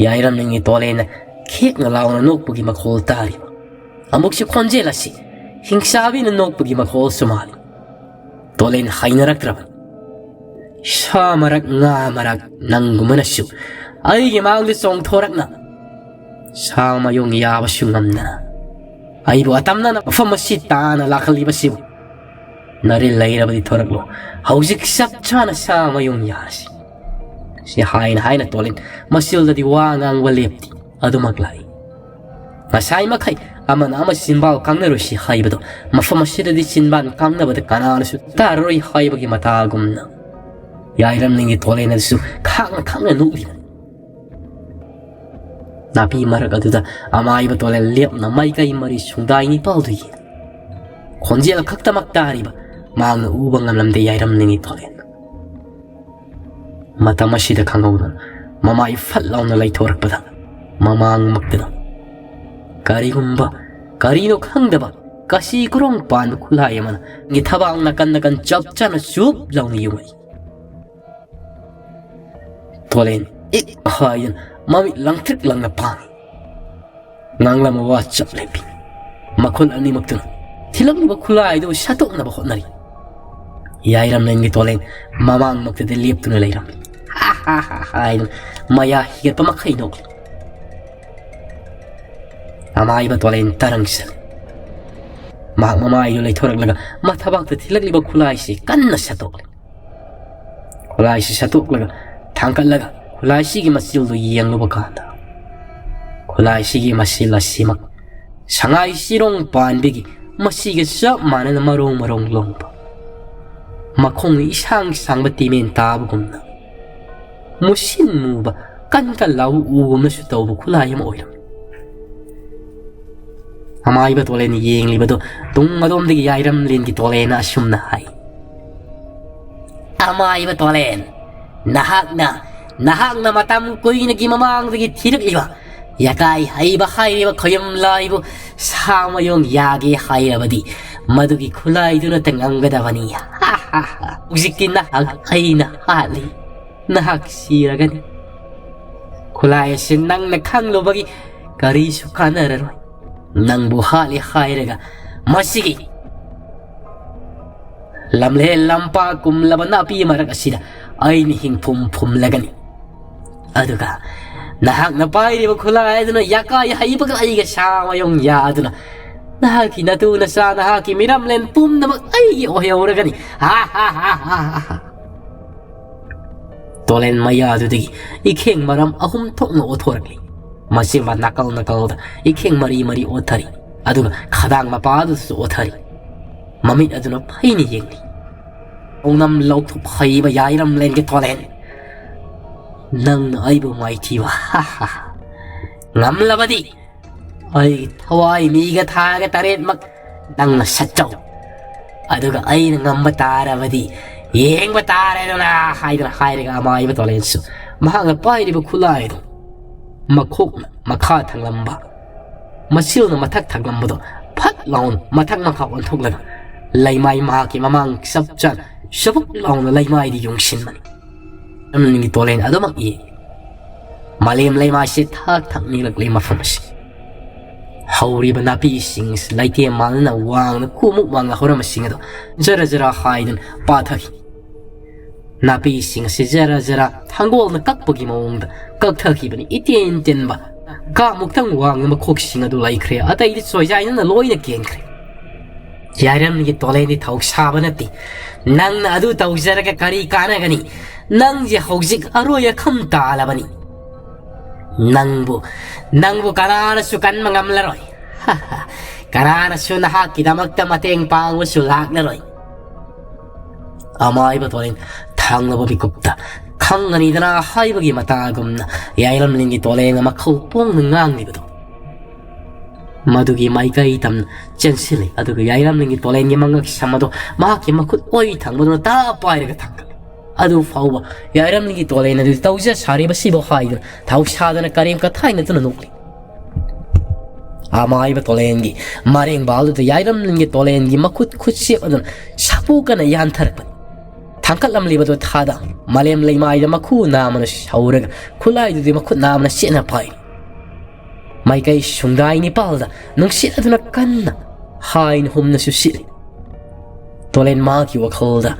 ꯌꯥꯏꯔꯝꯂꯤꯡꯒꯤ ꯇꯣꯂꯦꯟꯅ ꯈꯦꯛꯅ ꯂꯥꯎꯅ ꯅꯣꯛꯄꯒꯤ ꯃꯈꯣꯜ ꯇꯥꯔꯤꯕ꯫ ꯑꯃꯨꯛꯁꯨ ꯈꯣꯟꯖꯦꯜ ꯑꯁꯤ ꯍꯤꯡꯆꯥꯕꯤꯅ ꯅꯣꯛꯄꯒꯤ ꯃꯈꯣꯜꯁꯨ ꯃꯥꯜꯂꯤ꯫ ꯇꯣꯂꯦꯟ ꯍꯩꯅꯔꯛꯇ꯭ꯔꯕꯅꯤ꯫ ꯁꯥ ꯃꯔꯛ, ꯉꯥ ꯃꯔꯛ, ꯅꯪꯒꯨꯝꯕꯅꯁꯨ ꯑꯩꯒꯤ ꯃꯥꯡꯗ ꯆꯣꯡꯊꯣꯔꯛꯅ ꯁꯥ ꯃꯌꯨꯡ ꯌꯥꯕꯁꯨ ꯉꯝꯗꯅ ꯑꯩꯕꯨ ꯑꯇꯝꯅꯅ ꯃꯐꯝ ꯑꯁꯤ ꯇꯥꯅ ꯂꯥꯛꯍꯜꯂꯤꯕꯁꯤꯕꯨ ꯅꯔꯤꯜ ꯂꯩꯔꯕꯗꯤ ꯊꯣꯔꯛꯂꯣ꯫ ꯍꯧꯖꯤꯛ ꯆꯞ ꯆꯥꯅ ꯁꯥ ꯃꯌꯨꯡ ꯌꯥꯔꯁꯤ꯫ ꯁꯤ ꯍꯥꯏꯅ ꯍꯥꯏꯅ ꯇꯣꯂꯤꯟ ꯃꯆꯤꯜꯗꯗꯤ ꯋꯥ ꯉꯥꯡꯕ ꯂꯦꯞꯇꯦ꯫ ꯑꯗꯨꯃꯛ ꯂꯥꯛꯏ꯫ ꯉꯁꯥꯏ ꯃꯈꯩ ꯑꯃꯅ ꯑꯃ ꯆꯤꯟꯕꯥꯜ ꯀꯥꯡꯅꯔꯣꯏꯁꯤ ꯍꯥꯏꯕꯗꯣ ꯃꯐꯝ ꯑꯁꯤꯗꯗꯤ ꯆꯤꯟꯕꯥꯜ ꯀꯥꯡꯅꯕꯗ ꯀꯅꯥꯅꯁꯨ ꯇꯥꯔꯔꯣꯏ ꯍꯥꯏꯕꯒꯤ ꯃꯇꯥꯒꯨꯝꯅ ꯌꯥꯏꯔꯝꯂꯦꯟꯒꯤ ꯇꯣꯂꯦꯟ ꯑꯗꯨꯁꯨ ꯈꯥꯡꯅ ꯈꯥꯡꯅ ꯅꯣꯛꯂꯤꯕꯅꯤ꯫ ꯅꯥꯄꯤ ꯃꯔꯛ ꯑꯗꯨꯗ ꯑꯃꯥꯏꯕ ꯇꯣꯂꯦꯟ ꯂꯦꯞꯅ ꯃꯥꯏꯀꯩ ꯃꯔꯤ ꯁꯨꯡꯗꯥꯏ ꯅꯤꯄꯥꯜꯗꯨ ꯌꯦꯡꯏ꯫ ꯈꯣꯟꯖꯦꯜ ꯈꯛꯇꯃꯛ ꯇꯥꯔꯤꯕ, ꯃꯍꯥꯛꯅ ꯎꯕ ꯉꯝꯂꯝꯗꯦ ꯌꯥꯏꯔꯝꯂꯦꯟꯒꯤ ꯇꯣꯂꯦꯟ꯫ ꯃꯇꯝ ꯑꯁꯤꯗ ꯈꯪꯍꯧꯗꯅ ꯃꯃꯥꯏ ꯐꯠ ꯂꯥꯎꯅ ꯂꯩꯊꯣꯔꯛꯄꯗ ꯃꯃꯥꯡꯃꯛꯇꯅ ꯀꯔꯤꯒꯨꯝꯕ ꯀꯔꯤꯅꯣ ꯈꯪꯗꯕ ꯀꯁꯤ ꯀꯨꯔꯣꯡ ꯄꯥꯟꯕ ꯈꯨꯠꯂꯥꯏ ꯑꯃꯅ ꯊꯕꯥꯛ ꯅꯥꯀꯟ ꯅꯥꯀꯟ ꯆꯞ ꯆꯥꯅ ꯆꯨꯞ ꯂꯥꯎꯅ ꯌꯨꯡꯉꯛꯏ꯫ ꯇꯣꯂꯦꯟ ꯏꯛ ꯍꯥꯏꯗꯨꯅ ꯃꯃꯤꯠ ꯂꯪꯇ꯭ꯔꯤꯛ ꯂꯪꯅ ꯄꯥꯡꯏ꯫ ꯉꯥꯡꯂꯝꯕ ꯋꯥ ꯆꯞ ꯂꯦꯞꯄꯤ꯫ ꯃꯈꯨꯜ ꯑꯅꯤꯃꯛꯇꯨꯅ ꯊꯤꯜꯂꯛꯂꯤꯕ ꯈꯨꯠꯂꯥꯏꯗꯨ ꯁꯠꯇꯣꯛꯅꯕ ꯍꯣꯠꯅꯔꯤ꯫ ꯌꯥꯏꯔꯝꯂꯦꯟꯒꯤ ꯇꯣꯂꯦꯟ ꯃꯃꯥꯡꯃꯛꯇꯗ ꯂꯦꯞꯇꯨꯅ ꯂꯩꯔꯝꯃꯤ꯫ ꯍꯥ ꯍꯥ ꯍꯥ ꯍꯥꯏꯗꯨꯅ ꯃꯌꯥ ꯍꯤꯒꯠꯄ ꯃꯈꯩ ꯅꯣꯛꯂꯤ꯫ ꯑꯃꯥꯏꯕ ꯇꯣꯂꯦꯟ ꯇꯔꯪ ꯆꯠꯂꯤ꯫ ꯃꯍꯥꯛ ꯃꯃꯥꯏꯗꯨ ꯂꯩꯊꯣꯔꯛꯂꯒ ꯃꯊꯕꯥꯛꯇ ꯊꯤꯜꯂꯛꯂꯤꯕ ꯈꯨꯠꯂꯥꯏꯁꯤ ꯀꯟꯅ ꯁꯠꯇꯣꯛꯂꯤ꯫ ꯈꯨꯠꯂꯥꯏꯁꯤ ꯁꯠꯇꯣꯛꯂꯒ ꯊꯥꯡꯒꯠꯂꯒ ꯈꯨꯠꯂꯥꯏꯁꯤꯒꯤ ꯃꯆꯤꯜꯗꯨ ꯌꯦꯡꯂꯨꯕ ꯀꯥꯟꯗ ꯈꯨꯠꯂꯥꯏꯁꯤꯒꯤ ꯃꯆꯤꯜ ꯑꯁꯤꯃꯛ ꯁꯉꯥꯏ ꯆꯤꯔꯣꯡ ꯄꯥꯟꯕꯒꯤ ꯃꯁꯤꯒ ꯆꯞ ꯃꯥꯟꯅꯅ ꯃꯔꯣꯡ ꯃꯔꯣꯡ ꯂꯣꯡꯕ, ꯃꯈꯣꯡꯅ ꯏꯁꯥꯡ ꯁꯥꯡꯕ ꯇꯤꯃꯦꯟ ꯇꯥꯕꯒꯨꯝꯅ ꯃꯨꯁꯤꯟ ꯃꯨꯕ ꯀꯟ ꯀꯟ ꯂꯥꯎꯕ ꯎꯒꯨꯝꯅꯁꯨ ꯇꯧꯕ ꯈꯨꯠꯂꯥꯏ ꯑꯃ ꯑꯣꯏꯔꯝꯃꯤ꯫ ꯑꯃꯥꯏꯕ ꯇꯣꯂꯦꯟ ꯌꯦꯡꯂꯤꯕꯗꯨ ꯇꯨꯡ ꯑꯗꯣꯝꯗꯒꯤ ꯌꯥꯏꯔꯝꯂꯦꯟꯒꯤ ꯇꯣꯂꯦꯟꯅ ꯑꯁꯨꯝꯅ ꯍꯥꯏ, "ꯑꯃꯥꯏꯕ ꯇꯣꯂꯦꯟ, ꯅꯍꯥꯛꯅ, ꯅꯍꯥꯛꯅ ꯃꯇꯝ ꯀꯨꯏꯅꯒꯤ ꯃꯃꯥꯡꯗꯒꯤ ꯊꯤꯔꯛꯂꯤꯕ ꯌꯥꯀꯥꯏ ꯍꯩꯕ ꯍꯥꯏꯔꯤꯕ ꯈꯣꯌꯨꯝ ꯂꯥꯏꯕꯨ ꯁꯥ ꯃꯌꯣꯡ ꯌꯥꯒꯦ ꯍꯥꯏꯔꯕꯗꯤ ꯃꯗꯨꯒꯤ ꯈꯨꯠꯂꯥꯏꯗꯨꯅꯇ ꯉꯝꯒꯗꯕꯅꯤ꯫ ꯍꯥ, ꯍꯥ, ꯍꯥ꯫ ꯍꯧꯖꯤꯛꯇꯤ ꯅꯍꯥꯛ ꯑꯩꯅ ꯍꯥꯠꯂꯤ꯫ ꯅꯍꯥꯛ ꯁꯤꯔꯒꯅꯤ꯫ ꯈꯨꯠꯂꯥꯏ ꯑꯁꯤ ꯅꯪꯅ ꯈꯪꯂꯨꯕꯒꯤ ꯀꯔꯤꯁꯨ ꯀꯥꯟꯅꯔꯔꯣꯏ꯫ ꯅꯪꯕꯨ ꯍꯥꯠꯂꯦ ꯍꯥꯏꯔꯒ ꯃꯁꯤꯒꯤ ꯂꯝꯂꯦꯟ ꯂꯝꯄꯥꯛ ꯀꯨꯝꯂꯕ ꯅꯥꯄꯤ ꯃꯔꯛ ꯑꯁꯤꯗ ꯑꯩꯅ ꯍꯤꯡꯐꯨꯝ ꯐꯨꯝꯂꯒꯅꯤ꯫ ꯑꯗꯨꯒ ꯅꯍꯥꯛꯅ ꯄꯥꯏꯔꯤꯕ ꯈꯨꯠꯂꯥꯏ ꯑꯗꯨꯅ ꯌꯥꯀꯥꯏ ꯍꯩꯕꯒ ꯑꯩꯒ ꯁꯥ ꯃꯌꯣꯡ ꯌꯥꯗꯨꯅ ꯅꯍꯥꯛꯀꯤ ꯅꯇꯨ ꯅꯆꯥ, ꯅꯍꯥꯛꯀꯤ ꯃꯤꯔꯝꯂꯦꯟ ꯄꯨꯝꯅꯃꯛ ꯑꯩꯒꯤ ꯑꯣꯏꯍꯧꯔꯒꯅꯤ꯫ ꯍꯥ, ꯍꯥ, ꯍꯥ, ꯍꯥ, ꯍꯥ, ꯍꯥ꯫" ꯇꯣꯂꯦꯟ ꯃꯌꯥꯗꯨꯗꯒꯤ ꯏꯈꯦꯡ ꯃꯔꯝ ꯑꯍꯨꯝ ꯊꯣꯛꯅ ꯑꯣꯊꯣꯔꯛꯂꯤ꯫ ꯃꯆꯤꯟꯕ ꯅꯥꯀꯜ ꯅꯥꯀꯜꯗ ꯏꯈꯦꯡ ꯃꯔꯤ ꯃꯔꯤ ꯑꯣꯠꯊꯔꯤ꯫ ꯑꯗꯨꯒ ꯈꯗꯥꯡ ꯃꯄꯥꯗꯨꯗꯁꯨ ꯑꯣꯠꯊꯔꯤ꯫ ꯃꯃꯤꯠ ꯑꯗꯨꯅ ꯐꯩꯅ ꯌꯦꯡꯂꯤ꯫ ꯄꯥꯎꯅꯝ ꯂꯧꯊꯣꯛꯄ ꯍꯩꯕ ꯌꯥꯏꯔꯝꯂꯦꯟꯒꯤ ꯇꯣꯂꯦꯟ, ꯅꯪꯅ ꯑꯩꯕꯨ ꯃꯥꯏꯊꯤꯕ ꯉꯝꯂꯕꯗꯤ, ꯑꯩꯒꯤ ꯊꯋꯥꯏ ꯃꯤꯒ ꯊꯥꯒ ꯇꯔꯦꯠꯃꯛ ꯅꯪꯅ ꯁꯠꯆꯧ꯫ ꯑꯗꯨꯒ ꯑꯩꯅ ꯉꯝꯕ ꯇꯥꯔꯕꯗꯤ ꯌꯦꯡꯕ ꯇꯥꯔꯦꯗꯅ ꯍꯥꯏꯗꯅ ꯍꯥꯏꯔꯒ ꯑꯃꯥꯏꯕ ꯇꯣꯂꯦꯟꯁꯨ ꯃꯍꯥꯛꯅ ꯄꯥꯏꯔꯤꯕ ꯈꯨꯠꯂꯥꯏꯗꯨ ꯃꯈꯣꯛꯅ ꯃꯈꯥ ꯊꯪꯂꯝꯕ, ꯃꯁꯤꯜꯅ ꯃꯊꯛ ꯊꯪꯂꯝꯕꯗꯣ ꯐꯠ ꯂꯥꯎꯅ ꯃꯊꯛ ꯃꯈꯥ ꯑꯣꯟꯊꯣꯛꯂꯒ ꯂꯩꯃꯥꯏ ꯃꯍꯥꯛꯀꯤ ꯃꯃꯥꯡ ꯆꯞ ꯆꯥꯅ ꯁꯕꯨꯛ ꯂꯥꯎꯅ ꯂꯩꯃꯥꯏꯗ ꯌꯨꯡꯁꯤꯟꯕꯅꯤ꯫ ꯌꯥꯏꯔꯝꯂꯦꯟꯒꯤ ꯇꯣꯂꯦꯟ ꯑꯗꯨꯃꯛ ꯌꯦꯡꯏ꯫ ꯃꯥꯂꯦꯝ ꯂꯩꯃꯥꯏꯁꯤ ꯊꯥꯛ ꯊꯥꯛ ꯅꯤꯛꯂꯛꯂꯤ ꯃꯐꯝ ꯑꯁꯤ꯫ ꯍꯧꯔꯤꯕ ꯅꯥꯄꯤꯁꯤꯡ ꯑꯁꯤ ꯂꯩꯇꯦꯝ ꯃꯥꯟꯅꯅ ꯋꯥꯡꯅ ꯈꯨꯃꯨꯛ ꯋꯥꯡꯅ ꯍꯧꯔꯝꯕꯁꯤꯡ ꯑꯗꯨ ꯖꯔ ꯖꯔ ꯍꯥꯏꯗꯨꯅ ꯄꯥꯊꯈꯤ꯫ ꯅꯥꯄꯤꯁꯤꯡ ꯑꯁꯤ ꯖꯔ ꯖꯔ ꯊꯥꯡꯒꯣꯜꯅ ꯀꯛꯄꯒꯤ ꯃꯑꯣꯡꯗ ꯀꯛꯊꯈꯤꯕꯅꯤ꯫ ꯏꯇꯦꯟ ꯇꯦꯟꯕ ꯀꯥꯃꯨꯛꯇꯪ ꯋꯥꯡꯅ ꯃꯈꯣꯛꯁꯤꯡ ꯑꯗꯨ ꯂꯩꯈ꯭ꯔꯦ꯫ ꯑꯇꯩꯗꯤ ꯆꯣꯏꯖꯥꯏꯅꯅ ꯂꯣꯏꯅ ꯀꯦꯟꯈ꯭ꯔꯦ꯫ ꯌꯥꯏꯔꯝꯒꯤ ꯇꯣꯂꯦꯟꯗꯤ ꯊꯧꯁꯥꯕ ꯅꯠꯇꯦ꯫ ꯅꯪꯅ ꯑꯗꯨ ꯇꯧꯖꯔꯒ ꯀꯔꯤ ꯀꯥꯟꯅꯒꯅꯤ? ꯅꯪꯁꯦ ꯍꯧꯖꯤꯛ ꯑꯔꯣꯏ ꯑꯈꯝ ꯇꯥꯂꯕꯅꯤ꯫ ꯅꯪꯕꯨ, ꯅꯪꯕꯨ ꯀꯅꯥꯅꯁꯨ ꯀꯟꯕ ꯉꯝꯂꯔꯣꯏ꯫ ꯀꯅꯥꯅꯁꯨ ꯅꯍꯥꯛꯀꯤꯗꯃꯛꯇ ꯃꯇꯦꯡ ꯄꯥꯡꯕꯁꯨ ꯂꯥꯛꯂꯔꯣꯏ꯫ ꯑꯃꯥꯏꯕ ꯇꯣꯂꯦꯟ ꯊꯥꯡꯂꯕ ꯃꯤꯀꯨꯞꯇ ꯈꯪꯒꯅꯤꯗꯅ ꯍꯥꯏꯕꯒꯤ ꯃꯇꯥꯒꯨꯝꯅ ꯌꯥꯏꯔꯝꯂꯦꯟꯒꯤ ꯇꯣꯂꯦꯟꯅ ꯃꯈꯧ ꯄꯣꯡꯅ ꯉꯥꯡꯂꯤꯕꯗꯨ, ꯃꯗꯨꯒꯤ ꯃꯥꯏꯀꯩ ꯇꯝꯅ ꯆꯦꯟꯁꯤꯜꯂꯤ꯫ ꯑꯗꯨꯒ ꯌꯥꯏꯔꯝꯂꯦꯟꯒꯤ ꯇꯣꯂꯦꯟꯒꯤ ꯃꯉꯛ ꯁꯝ ꯑꯗꯨ ꯃꯍꯥꯛꯀꯤ ꯃꯈꯨꯠ ꯑꯣꯏ ꯊꯪꯕꯗꯨꯅ ꯇꯥ ꯄꯥꯏꯔꯒ ꯊꯥꯡꯒꯠꯂꯤ꯫ ꯑꯗꯨ ꯐꯥꯎꯕ ꯌꯥꯏꯔꯝꯂꯦꯟꯒꯤ ꯇꯣꯂꯦꯟ ꯑꯗꯨ ꯇꯧꯖ ꯁꯥꯔꯤꯕꯁꯤꯕꯨ ꯍꯥꯏꯗꯨꯅ ꯊꯧꯁꯥꯗꯅ ꯀꯔꯦꯝ ꯀꯊꯥꯏꯅꯗꯨꯅ ꯅꯣꯛꯂꯤ꯫ ꯑꯃꯥꯏꯕ ꯇꯣꯂꯦꯟꯒꯤ ꯃꯔꯦꯡꯕꯥꯜꯗꯨꯗ ꯌꯥꯏꯔꯝꯂꯦꯟꯒꯤ ꯇꯣꯂꯦꯟꯒꯤ ꯃꯈꯨꯠ ꯈꯨꯠꯁꯦꯞ ꯑꯗꯨꯅ ꯁꯥꯐꯨ ꯀꯟꯅ ꯌꯥꯟꯊꯔꯛꯄꯅꯤ꯫ ꯊꯥꯡꯀꯠꯂꯝꯂꯤꯕꯗꯨ ꯊꯥꯗ ꯃꯥꯂꯦꯝ ꯂꯩꯃꯥꯏꯗ ꯃꯈꯨ ꯅꯥꯝꯃꯅ ꯁꯧꯔꯒ ꯈꯨꯠꯂꯥꯏꯗꯨꯗꯤ ꯃꯈꯨꯠ ꯅꯥꯝꯃꯅ ꯆꯦꯠꯅ ꯄꯥꯏꯔꯤ꯫ ꯃꯥꯏꯀꯩ ꯁꯨꯡꯗꯥꯏ ꯅꯤꯄꯥꯜꯗ ꯅꯨꯡꯁꯤꯠ ꯑꯗꯨꯅ ꯀꯟꯅ ꯍꯥꯏꯅ ꯍꯨꯝꯅꯁꯨ ꯁꯤꯠꯂꯤ꯫ ꯇꯣꯂꯦꯟ ꯃꯥꯒꯤ ꯋꯥꯈꯜꯗ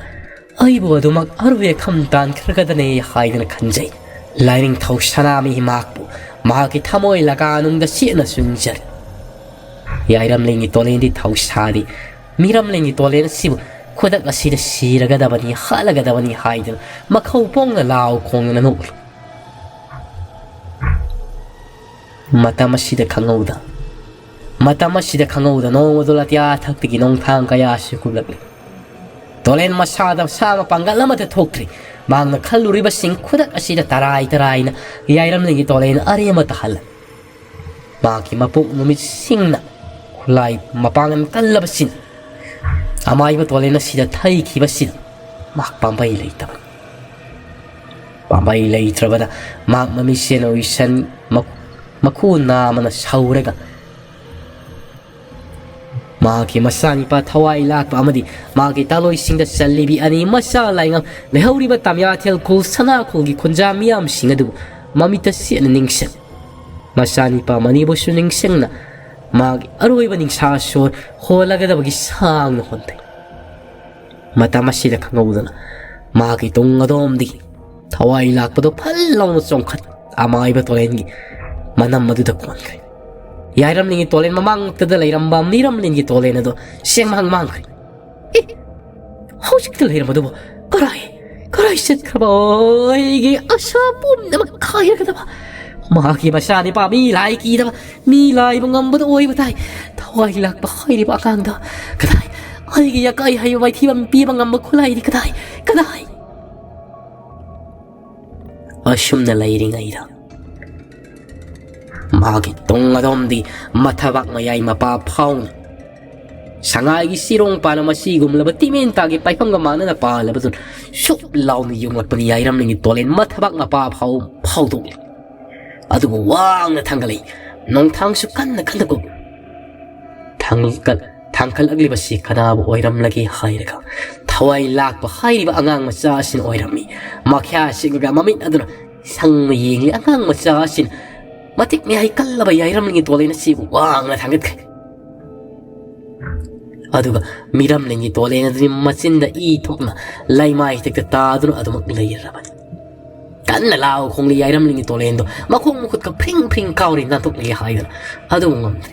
ꯑꯩꯕꯨ ꯑꯗꯨꯃꯛ ꯑꯔꯣꯏ ꯑꯈꯝ ꯇꯥꯟꯈ꯭ꯔꯒꯗꯅꯦ ꯍꯥꯏꯗꯅ ꯈꯟꯖꯩ꯫ ꯂꯥꯏꯅꯤꯡꯊꯧ ꯁꯅꯥꯃꯍꯤ ꯃꯍꯥꯛꯄꯨ ꯃꯍꯥꯛꯀꯤ ꯊꯃꯣꯏ ꯂꯀꯥꯅꯨꯡꯗ ꯆꯦꯠꯅ ꯆꯨꯡꯖꯔꯤ꯫ ꯌꯥꯏꯔꯝꯂꯦꯟꯒꯤ ꯇꯣꯂꯦꯟꯗꯤ ꯊꯧꯁꯥꯗꯤ ꯃꯤꯔꯝꯂꯦꯟꯒꯤ ꯇꯣꯂꯦꯟ ꯑꯁꯤꯕꯨ ꯈꯨꯗꯛ ꯑꯁꯤꯗ ꯁꯤꯔꯒꯗꯕꯅꯤ, ꯍꯥꯠꯂꯒꯗꯕꯅꯤ ꯍꯥꯏꯗꯨꯅ ꯃꯈꯧ ꯄꯣꯡꯅ ꯂꯥꯎ ꯈꯣꯡꯗꯨꯅ ꯅꯣꯛꯂꯤ꯫ ꯃꯇꯝ ꯑꯁꯤꯗ ꯈꯪꯍꯧꯗ ꯃꯇꯝ ꯑꯁꯤꯗ ꯈꯪꯍꯧꯗ ꯅꯣꯡꯃꯗꯣ ꯑꯇꯤꯌꯥ ꯊꯛꯇꯒꯤ ꯅꯣꯡꯊꯥꯡ ꯀꯌꯥꯁꯨ ꯀꯨꯞꯂꯛꯂꯤ꯫ ꯇꯣꯂꯦꯟ ꯃꯁꯥꯗ ꯁꯥ ꯃꯄꯥꯡꯒꯜ ꯑꯃꯠꯇ ꯊꯣꯛꯇ꯭ꯔꯤ꯫ ꯃꯍꯥꯛꯅ ꯈꯜꯂꯨꯔꯤꯕꯁꯤꯡ ꯈꯨꯗꯛ ꯑꯁꯤꯗ ꯇꯔꯥꯏ ꯇꯔꯥꯏꯅ ꯌꯥꯏꯔꯝꯂꯤꯒꯤ ꯇꯣꯂꯦꯟ ꯑꯔꯦꯝꯕ ꯇꯥꯍꯜꯂꯦ꯫ ꯃꯍꯥꯛꯀꯤ ꯃꯄꯣꯛ ꯅꯨꯃꯤꯠꯁꯤꯡꯅ ꯈꯨꯠꯂꯥꯏ ꯃꯄꯥꯡꯒꯜ ꯀꯜꯂꯕꯁꯤꯅ ꯑꯃꯥꯏꯕ ꯇꯣꯂꯦꯟ ꯑꯁꯤꯗ ꯊꯩꯈꯤꯕꯁꯤꯗ ꯃꯍꯥꯛ ꯄꯥꯝꯕꯩ ꯂꯩꯇꯕꯅꯤ꯫ ꯄꯥꯝꯕꯩ ꯂꯩꯇ꯭ꯔꯕꯗ ꯃꯍꯥꯛ ꯃꯃꯤꯠꯁꯦꯟ ꯎꯏꯁꯟ ꯃ-, ꯃꯈꯨ ꯅꯥꯝꯃꯅ ꯁꯧꯔꯒ ꯃꯍꯥꯛꯀꯤ ꯃꯆꯥꯅꯤꯄꯥ ꯊꯋꯥꯏ ꯂꯥꯛꯄ ꯑꯃꯗꯤ ꯃꯍꯥꯛꯀꯤ ꯇꯥꯂꯣꯏꯁꯤꯡꯗ ꯆꯜꯂꯤꯕꯤ ꯑꯅꯤ ꯃꯆꯥ ꯂꯥꯏꯉꯝ ꯂꯩꯍꯧꯔꯤꯕ ꯇꯥꯃꯤꯌꯥꯊꯦꯜ ꯈꯨꯜ ꯁꯅꯥꯈꯣꯜꯒꯤ ꯈꯨꯟꯖꯥ ꯃꯤꯌꯥꯝꯁꯤꯡ ꯑꯗꯨꯕꯨ ꯃꯃꯤꯠꯇ ꯆꯦꯠꯅ ꯅꯤꯡꯁꯤꯡ ꯃꯆꯥꯅꯤꯄꯥ ꯃꯅꯤꯕꯨꯁꯨ ꯅꯤꯡꯁꯤꯡꯅ ꯃꯥꯒꯤ ꯑꯔꯣꯏꯕ ꯅꯤꯡꯁꯥ ꯁꯣꯔ ꯍꯣꯜꯂꯒꯗꯕꯒꯤ ꯁꯥꯡꯅ ꯍꯣꯟꯊꯩ꯫ ꯃꯇꯝ ꯑꯁꯤꯗ ꯈꯪꯍꯧꯗꯅ ꯃꯥꯒꯤ ꯇꯨꯡ ꯑꯗꯣꯝꯗꯒꯤ ꯊꯋꯥꯏ ꯂꯥꯛꯄꯗꯣ ꯐꯜ ꯂꯥꯎꯅ ꯆꯣꯡꯈꯠ ꯑꯃꯥꯏꯕ ꯇꯣꯔꯦꯟꯒꯤ ꯃꯅꯝ ꯑꯗꯨꯗ ꯀꯣꯟꯈ꯭ꯔꯦ꯫ ꯌꯥꯏꯔꯝꯂꯤꯡꯒꯤ ꯇꯣꯔꯦꯟ ꯃꯃꯥꯡꯃꯛꯇꯗ ꯂꯩꯔꯝꯕ ꯃꯤꯔꯝꯂꯤꯟꯒꯤ ꯇꯣꯔꯦꯟ ꯑꯗꯣ ꯁꯦꯡꯃꯥꯡ ꯃꯥꯡꯈ꯭ꯔꯦ꯫ ꯑꯦ, ꯍꯧꯖꯤꯛꯇ ꯂꯩꯔꯝꯕꯗꯨꯕꯨ ꯀꯔꯥꯏ, ꯀꯔꯥꯏ ꯆꯠꯈ꯭ꯔꯕ? ꯑꯩꯒꯤ ꯑꯁꯥ ꯄꯨꯝꯅꯃꯛ ꯀꯥꯏꯔꯒꯗꯕ꯫ ꯃꯍꯥꯛꯀꯤ ꯃꯆꯥꯅꯤꯄꯥ ꯃꯤ ꯂꯥꯏ ꯀꯤꯗꯕ, ꯃꯤ ꯂꯥꯏꯕ ꯉꯝꯕꯗ ꯑꯣꯏꯕ ꯇꯥꯏ꯫ ꯊꯋꯥꯏ ꯂꯥꯛꯄ ꯍꯥꯏꯔꯤꯕ ꯑꯉꯥꯡꯗꯣ ꯀꯗꯥꯏ? ꯑꯩꯒꯤ ꯑꯀꯥꯏ ꯍꯩꯕ ꯃꯥꯏꯊꯤꯕ ꯄꯤꯕ ꯉꯝꯕ ꯈꯨꯠꯂꯥꯏꯗꯤ ꯀꯗꯥꯏ? ꯀꯗꯥꯏ? ꯑꯁꯨꯝꯅ ꯂꯩꯔꯤꯉꯩꯗ ꯃꯥꯒꯤ ꯇꯨꯡ ꯑꯗꯣꯝꯗꯤ ꯃꯊꯕꯥꯛ ꯃꯌꯥꯏ ꯃꯄꯥ ꯐꯥꯎꯅ ꯁꯉꯥꯏꯒꯤ ꯆꯤꯔꯣꯡ ꯄꯥꯅ ꯃꯁꯤꯒꯨꯝꯂꯕ ꯇꯤꯃꯦꯟꯇꯥꯒꯤ ꯄꯥꯏꯐꯝꯒ ꯃꯥꯟꯅꯅ ꯄꯥꯜꯂꯕꯗꯨ ꯁꯨꯞ ꯂꯥꯎꯅ ꯌꯨꯡꯂꯛꯄꯅꯤ꯫ ꯌꯥꯏꯔꯝꯂꯤꯡꯒꯤ ꯇꯣꯂꯦꯟ ꯃꯊꯕꯥꯛ ꯃꯄꯥ ꯐꯥꯎ ꯐꯥꯎꯗꯣꯛꯂꯤ꯫ ꯑꯗꯨꯕꯨ ꯋꯥꯡꯅ ꯊꯥꯡꯒꯠꯂꯛꯏ꯫ ꯅꯣꯡꯊꯥꯡꯁꯨ ꯀꯟꯅ ꯀꯟꯅ ꯀꯨꯞ-, ꯊꯥꯡꯒꯠ-, ꯊꯥꯡꯒꯠꯂꯛꯂꯤꯕꯁꯤ ꯀꯅꯥꯕꯨ ꯑꯣꯏꯔꯝꯂꯒꯦ ꯍꯥꯏꯔꯒ ꯊꯋꯥꯏ ꯂꯥꯛꯄ ꯍꯥꯏꯔꯤꯕ ꯑꯉꯥꯡ ꯃꯆꯥ ꯑꯁꯤꯅ ꯑꯣꯏꯔꯝꯃꯤ꯫ ꯃꯈ꯭ꯌꯥ ꯁꯤꯛꯂꯒ ꯃꯃꯤꯠ ꯑꯗꯨꯅ ꯁꯪꯅ ꯌꯦꯡꯂꯤ꯫ ꯑꯉꯥꯡ ꯃꯆꯥ ꯑꯁꯤꯅ ꯃꯇꯤꯛ ꯃꯌꯥꯏ ꯀꯜꯂꯕ ꯌꯥꯏꯔꯝꯂꯤꯡꯒꯤ ꯇꯣꯂꯦꯟ ꯑꯁꯤꯕꯨ ꯋꯥꯡꯅ ꯊꯥꯡꯒꯠꯈ꯭ꯔꯦ꯫ ꯑꯗꯨꯒ ꯃꯤꯔꯝꯂꯤꯡꯒꯤ ꯇꯣꯂꯦꯟ ꯑꯗꯨꯗꯤ ꯃꯆꯤꯟꯗ ꯏ ꯊꯣꯛꯅ ꯂꯩꯃꯥꯏ ꯊꯛꯇ ꯇꯥꯗꯨꯅ ꯑꯗꯨꯃꯛ ꯂꯩꯔꯕꯅꯤ꯫ ꯀꯟꯅ ꯂꯥꯎ ꯈꯣꯡꯂꯤ ꯌꯥꯏꯔꯝꯂꯤꯡꯒꯤ ꯇꯣꯂꯦꯟꯗꯣ ꯃꯈꯣꯡ ꯃꯈꯨꯠꯀ ꯐ꯭ꯔꯤꯡ ꯐ꯭ꯔꯤꯡ ꯀꯥꯎꯔꯤ ꯅꯥꯟꯊꯣꯛꯂꯒꯦ ꯍꯥꯏꯗꯅ꯫ ꯑꯗꯨꯕꯨ ꯉꯝꯗ꯭ꯔꯦ꯫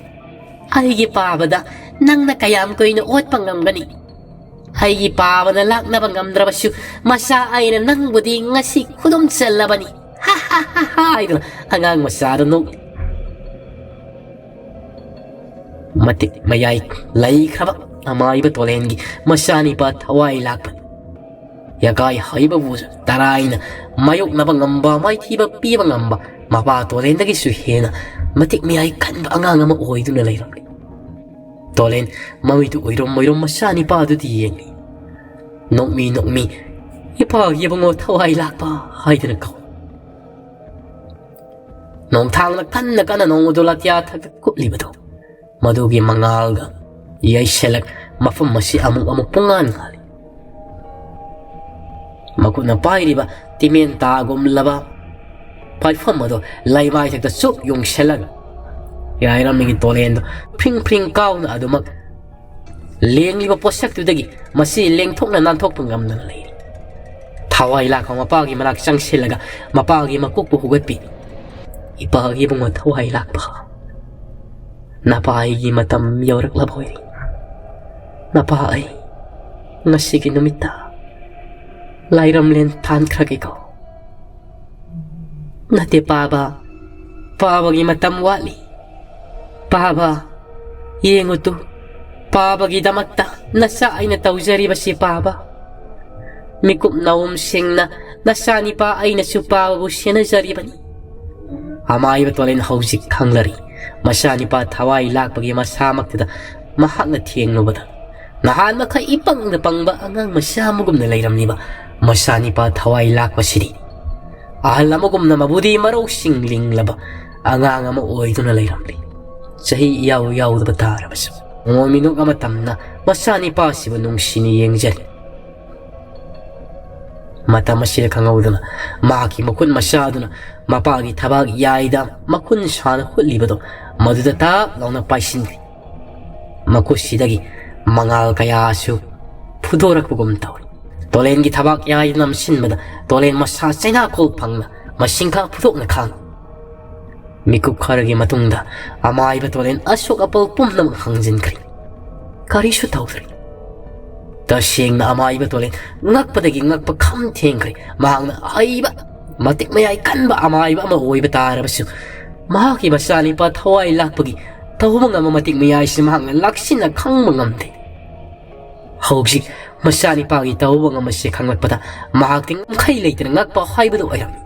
ꯑꯩꯒꯤ ꯄꯥꯕꯗ ꯅꯪꯅ ꯀꯌꯥꯝ ꯀꯨꯏꯅ ꯑꯣꯠꯄ ꯉꯝꯒꯅꯤ? ꯑꯩꯒꯤ ꯄꯥꯕꯅ ꯂꯥꯛꯅꯕ ꯉꯝꯗ꯭ꯔꯕꯁꯨ ꯃꯆꯥ ꯑꯩꯅ ꯅꯪꯕꯨꯗꯤ ꯉꯁꯤ ꯈꯨꯗꯨꯝ ꯆꯜꯂꯕꯅꯤ꯫ ꯍꯥ ꯍꯥ ꯍꯥ ꯍꯥ ꯍꯥꯏꯗꯨꯅ ꯑꯉꯥꯡ ꯃꯆꯥꯗꯨ ꯅꯣꯛꯂꯤ꯫ ꯃꯇꯤꯛ ꯃꯌꯥꯏ ꯂꯩꯈ꯭ꯔꯕ ꯑꯃꯥꯏꯕ ꯇꯣꯂꯦꯟꯒꯤ ꯃꯆꯥꯅꯤꯄꯥ ꯊꯋꯥꯏ ꯂꯥꯛꯄꯅꯤ꯫ ꯌꯥꯀꯥꯏ ꯍꯩꯕꯕꯨ ꯇꯔꯥꯏꯅ ꯃꯥꯌꯣꯛꯅꯕ ꯉꯝꯕ, ꯃꯥꯏꯊꯤꯕ ꯄꯤꯕ ꯉꯝꯕ ꯃꯄꯥ ꯇꯣꯂꯦꯟꯗꯒꯤꯁꯨ ꯍꯦꯟꯅ ꯃꯇꯤꯛ ꯃꯌꯥꯏ ꯀꯟꯕ ꯑꯉꯥꯡ ꯑꯃ ꯑꯣꯏꯗꯨꯅ ꯂꯩꯔꯝꯂꯤ꯫ ꯇꯣꯂꯦꯟ ꯃꯃꯤꯠꯇꯨ ꯎꯏꯔꯨꯝ ꯎꯏꯔꯨꯝ ꯃꯆꯥꯅꯤꯄꯥꯗꯨꯗ ꯌꯦꯡꯂꯤ꯫ ꯅꯣꯛꯃꯤ ꯅꯣꯛꯃꯤ, "ꯏꯄꯥꯒꯤ ꯏꯕꯨꯡꯉꯣ ꯊꯋꯥꯏ ꯂꯥꯛꯄ" ꯍꯥꯏꯗꯨꯅ ꯀꯧꯏ꯫ ꯅꯣꯡꯊꯥꯡꯅ ꯀꯟꯅ ꯀꯟꯅ ꯅꯣꯡꯃꯗꯣ ꯂꯥꯇꯤꯌꯥ ꯊꯛꯇ ꯀꯨꯞꯂꯤꯕꯗꯣ ꯃꯗꯨꯒꯤ ꯃꯉꯥꯜꯒ ꯌꯩꯁꯜꯂꯛ ꯃꯐꯝ ꯑꯁꯤ ꯑꯃꯨꯛ ꯑꯃꯨꯛ ꯄꯨꯡꯉꯥꯟ ꯉꯥꯜꯂꯤ꯫ ꯃꯈꯨꯠꯅ ꯄꯥꯏꯔꯤꯕ ꯇꯤꯃꯦꯟ ꯇꯥꯒꯨꯝꯂꯕ ꯄꯥꯏꯐꯝ ꯑꯗꯨ ꯂꯩꯃꯥꯏꯊꯛꯇ ꯆꯨꯞ ꯌꯨꯡꯁꯜꯂꯒ ꯌꯥꯏꯔꯝꯃꯤꯒꯤ ꯇꯣꯂꯦꯟꯗꯨ ꯐ꯭ꯔꯤꯡ ꯐ꯭ꯔꯤꯡ ꯀꯥꯎꯅ ꯑꯗꯨꯃꯛ ꯂꯦꯡꯂꯤꯕ ꯄꯣꯠꯁꯛꯇꯨꯗꯒꯤ ꯃꯁꯤ ꯂꯦꯡꯊꯣꯛꯅ ꯅꯥꯟꯊꯣꯛꯄ ꯉꯝꯗꯅ ꯂꯩꯔꯤ꯫ ꯊꯋꯥꯏ ꯂꯥꯛꯄ ꯃꯄꯥꯒꯤ ꯃꯅꯥꯛ ꯆꯪꯁꯤꯜꯂꯒ ꯃꯄꯥꯒꯤ ꯃꯀꯣꯛꯄꯨ ꯍꯨꯒꯠꯄꯤ꯫ "ꯏꯄꯥꯒꯤ ꯏꯕꯨꯡꯉꯣ ꯊꯋꯥꯏ ꯂꯥꯛꯄ, ꯅꯄꯥ ꯑꯩꯒꯤ ꯃꯇꯝ ꯌꯧꯔꯛꯂꯕ ꯑꯣꯏꯔꯦ꯫ ꯅꯄꯥ ꯑꯩ ꯉꯁꯤꯒꯤ ꯅꯨꯃꯤꯠꯇ ꯂꯥꯏꯔꯝꯂꯦꯟ ꯊꯥꯟꯈ꯭ꯔꯒꯦꯀꯣ꯫ ꯅꯠꯇꯦ ꯄꯥꯕ, ꯄꯥꯕꯒꯤ ꯃꯇꯝ ꯋꯥꯠꯂꯤ꯫ ꯄꯥꯕ, ꯌꯦꯡꯉꯨ ꯇꯨ, ꯄꯥꯕꯒꯤꯗꯃꯛꯇ ꯅꯆꯥ ꯑꯩꯅ ꯇꯧꯖꯔꯤꯕꯁꯤ ꯄꯥꯕ꯫ ꯃꯤꯀꯨꯞ ꯅꯥꯎꯝ ꯁꯦꯡꯅ ꯅꯆꯥꯅꯤꯄꯥ ꯑꯩꯅꯁꯨ ꯄꯥꯕꯕꯨ ꯁꯦꯟꯅꯖꯔꯤꯕꯅꯤ"꯫ ꯑꯃꯥꯏꯕ ꯇꯣꯂꯦꯟ ꯍꯧꯖꯤꯛ ꯈꯪꯂꯔꯤ꯫ ꯃꯆꯥꯅꯤꯄꯥ ꯊꯋꯥꯏ ꯂꯥꯛꯄꯒꯤ ꯃꯁꯥꯃꯛꯇꯨꯗ ꯃꯍꯥꯛꯅ ꯊꯦꯡꯂꯨꯕꯗ ꯅꯍꯥꯟ ꯃꯈꯩ ꯏꯄꯪꯗ ꯄꯪꯕ ꯑꯉꯥꯡ ꯃꯆꯥ ꯑꯃꯒꯨꯝꯅ ꯂꯩꯔꯝꯂꯤꯕ ꯃꯆꯥꯅꯤꯄꯥ ꯊꯋꯥꯏ ꯂꯥꯛꯄꯁꯤꯗꯤ ꯑꯍꯜ ꯑꯃꯒꯨꯝꯅ ꯃꯕꯨꯗꯤ ꯃꯔꯧꯁꯤꯡ ꯂꯤꯡꯂꯕ ꯑꯉꯥꯡ ꯑꯃ ꯑꯣꯏꯗꯨꯅ ꯂꯩꯔꯝꯂꯤ꯫ ꯆꯍꯤ ꯏꯌꯥꯎ ꯌꯥꯎꯗꯕ ꯇꯥꯔꯕꯁꯨ ꯃꯣꯃꯣꯟ ꯃꯤꯅꯣꯛ ꯑꯃ ꯇꯝꯅ ꯃꯆꯥꯅꯤꯄꯥꯁꯤꯕꯨ ꯅꯨꯡꯁꯤꯅ ꯌꯦꯡꯖꯔꯤ꯫ ꯃꯇꯝ ꯑꯁꯤꯗ ꯈꯪꯍꯧꯗꯅ ꯃꯍꯥꯛꯀꯤ ꯃꯈꯨꯠ ꯃꯆꯥꯗꯨꯅ ꯃꯄꯥꯒꯤ ꯊꯕꯥꯛ ꯌꯥꯏꯗ ꯃꯈꯨꯟ ꯁꯥꯅ ꯍꯨꯠꯂꯤꯕꯗꯣ ꯃꯗꯨꯗ ꯇꯥꯞ ꯂꯥꯎꯅ ꯄꯥꯏꯁꯤꯟꯈꯤ꯫ ꯃꯈꯨꯠꯁꯤꯗꯒꯤ ꯃꯉꯥꯜ ꯀꯌꯥꯁꯨ ꯐꯨꯗꯣꯔꯛꯄꯒꯨꯝ ꯇꯧꯏ꯫ ꯇꯣꯂꯦꯟꯒꯤ ꯊꯕꯥꯛ ꯌꯥꯏꯗ ꯅꯝꯁꯤꯟꯕꯗ ꯇꯣꯂꯦꯟ ꯃꯁꯥ ꯆꯩꯅꯥꯈꯣꯜ ꯐꯪꯅ ꯃꯁꯤꯡꯈꯥ ꯐꯨꯗꯣꯛꯅ ꯈꯥꯡꯏ꯫ ꯃꯤꯀꯨꯞ ꯈꯔꯒꯤ ꯃꯇꯨꯡꯗ ꯑꯃꯥꯏꯕ ꯇꯣꯂꯦꯟ ꯑꯁꯣꯛ ꯑꯄꯜ ꯄꯨꯝꯅꯃꯛ ꯍꯪꯖꯤꯟꯈ꯭ꯔꯦ꯫ ꯀꯔꯤꯁꯨ ꯇꯧꯗ꯭ꯔꯦ꯫ ꯇꯁꯦꯡꯅ ꯑꯃꯥꯏꯕ ꯇꯣꯂꯦꯟ ꯉꯛꯄꯗꯒꯤ ꯉꯛꯄ ꯈꯝ ꯊꯦꯡꯈ꯭ꯔꯦ꯫ ꯃꯍꯥꯛꯅ ꯑꯍꯩꯕ, ꯃꯇꯤꯛ ꯃꯌꯥꯏ ꯀꯟꯕ ꯑꯃꯥꯏꯕ ꯑꯃ ꯑꯣꯏꯕ ꯇꯥꯔꯕꯁꯨ, ꯃꯍꯥꯛꯀꯤ ꯃꯆꯥꯅꯤꯄꯥ ꯊꯋꯥꯏ ꯂꯥꯛꯄꯒꯤ ꯇꯧꯕ ꯉꯝꯕ ꯃꯇꯤꯛ ꯃꯌꯥꯏꯁꯤ ꯃꯍꯥꯛꯅ ꯂꯥꯛꯁꯤꯟꯅ ꯈꯪꯕ ꯉꯝꯗꯦ꯫ ꯍꯧꯖꯤꯛ ꯃꯆꯥꯅꯤꯄꯥꯒꯤ ꯇꯧꯕ ꯉꯝꯕꯁꯤ ꯈꯪꯂꯛꯄꯗ ꯃꯍꯥꯛꯇꯤ ꯉꯝꯈꯩ ꯂꯩꯇꯅ ꯉꯛꯄ ꯍꯥꯏꯕꯗꯨ ꯑꯣꯏꯔꯝꯃꯤ꯫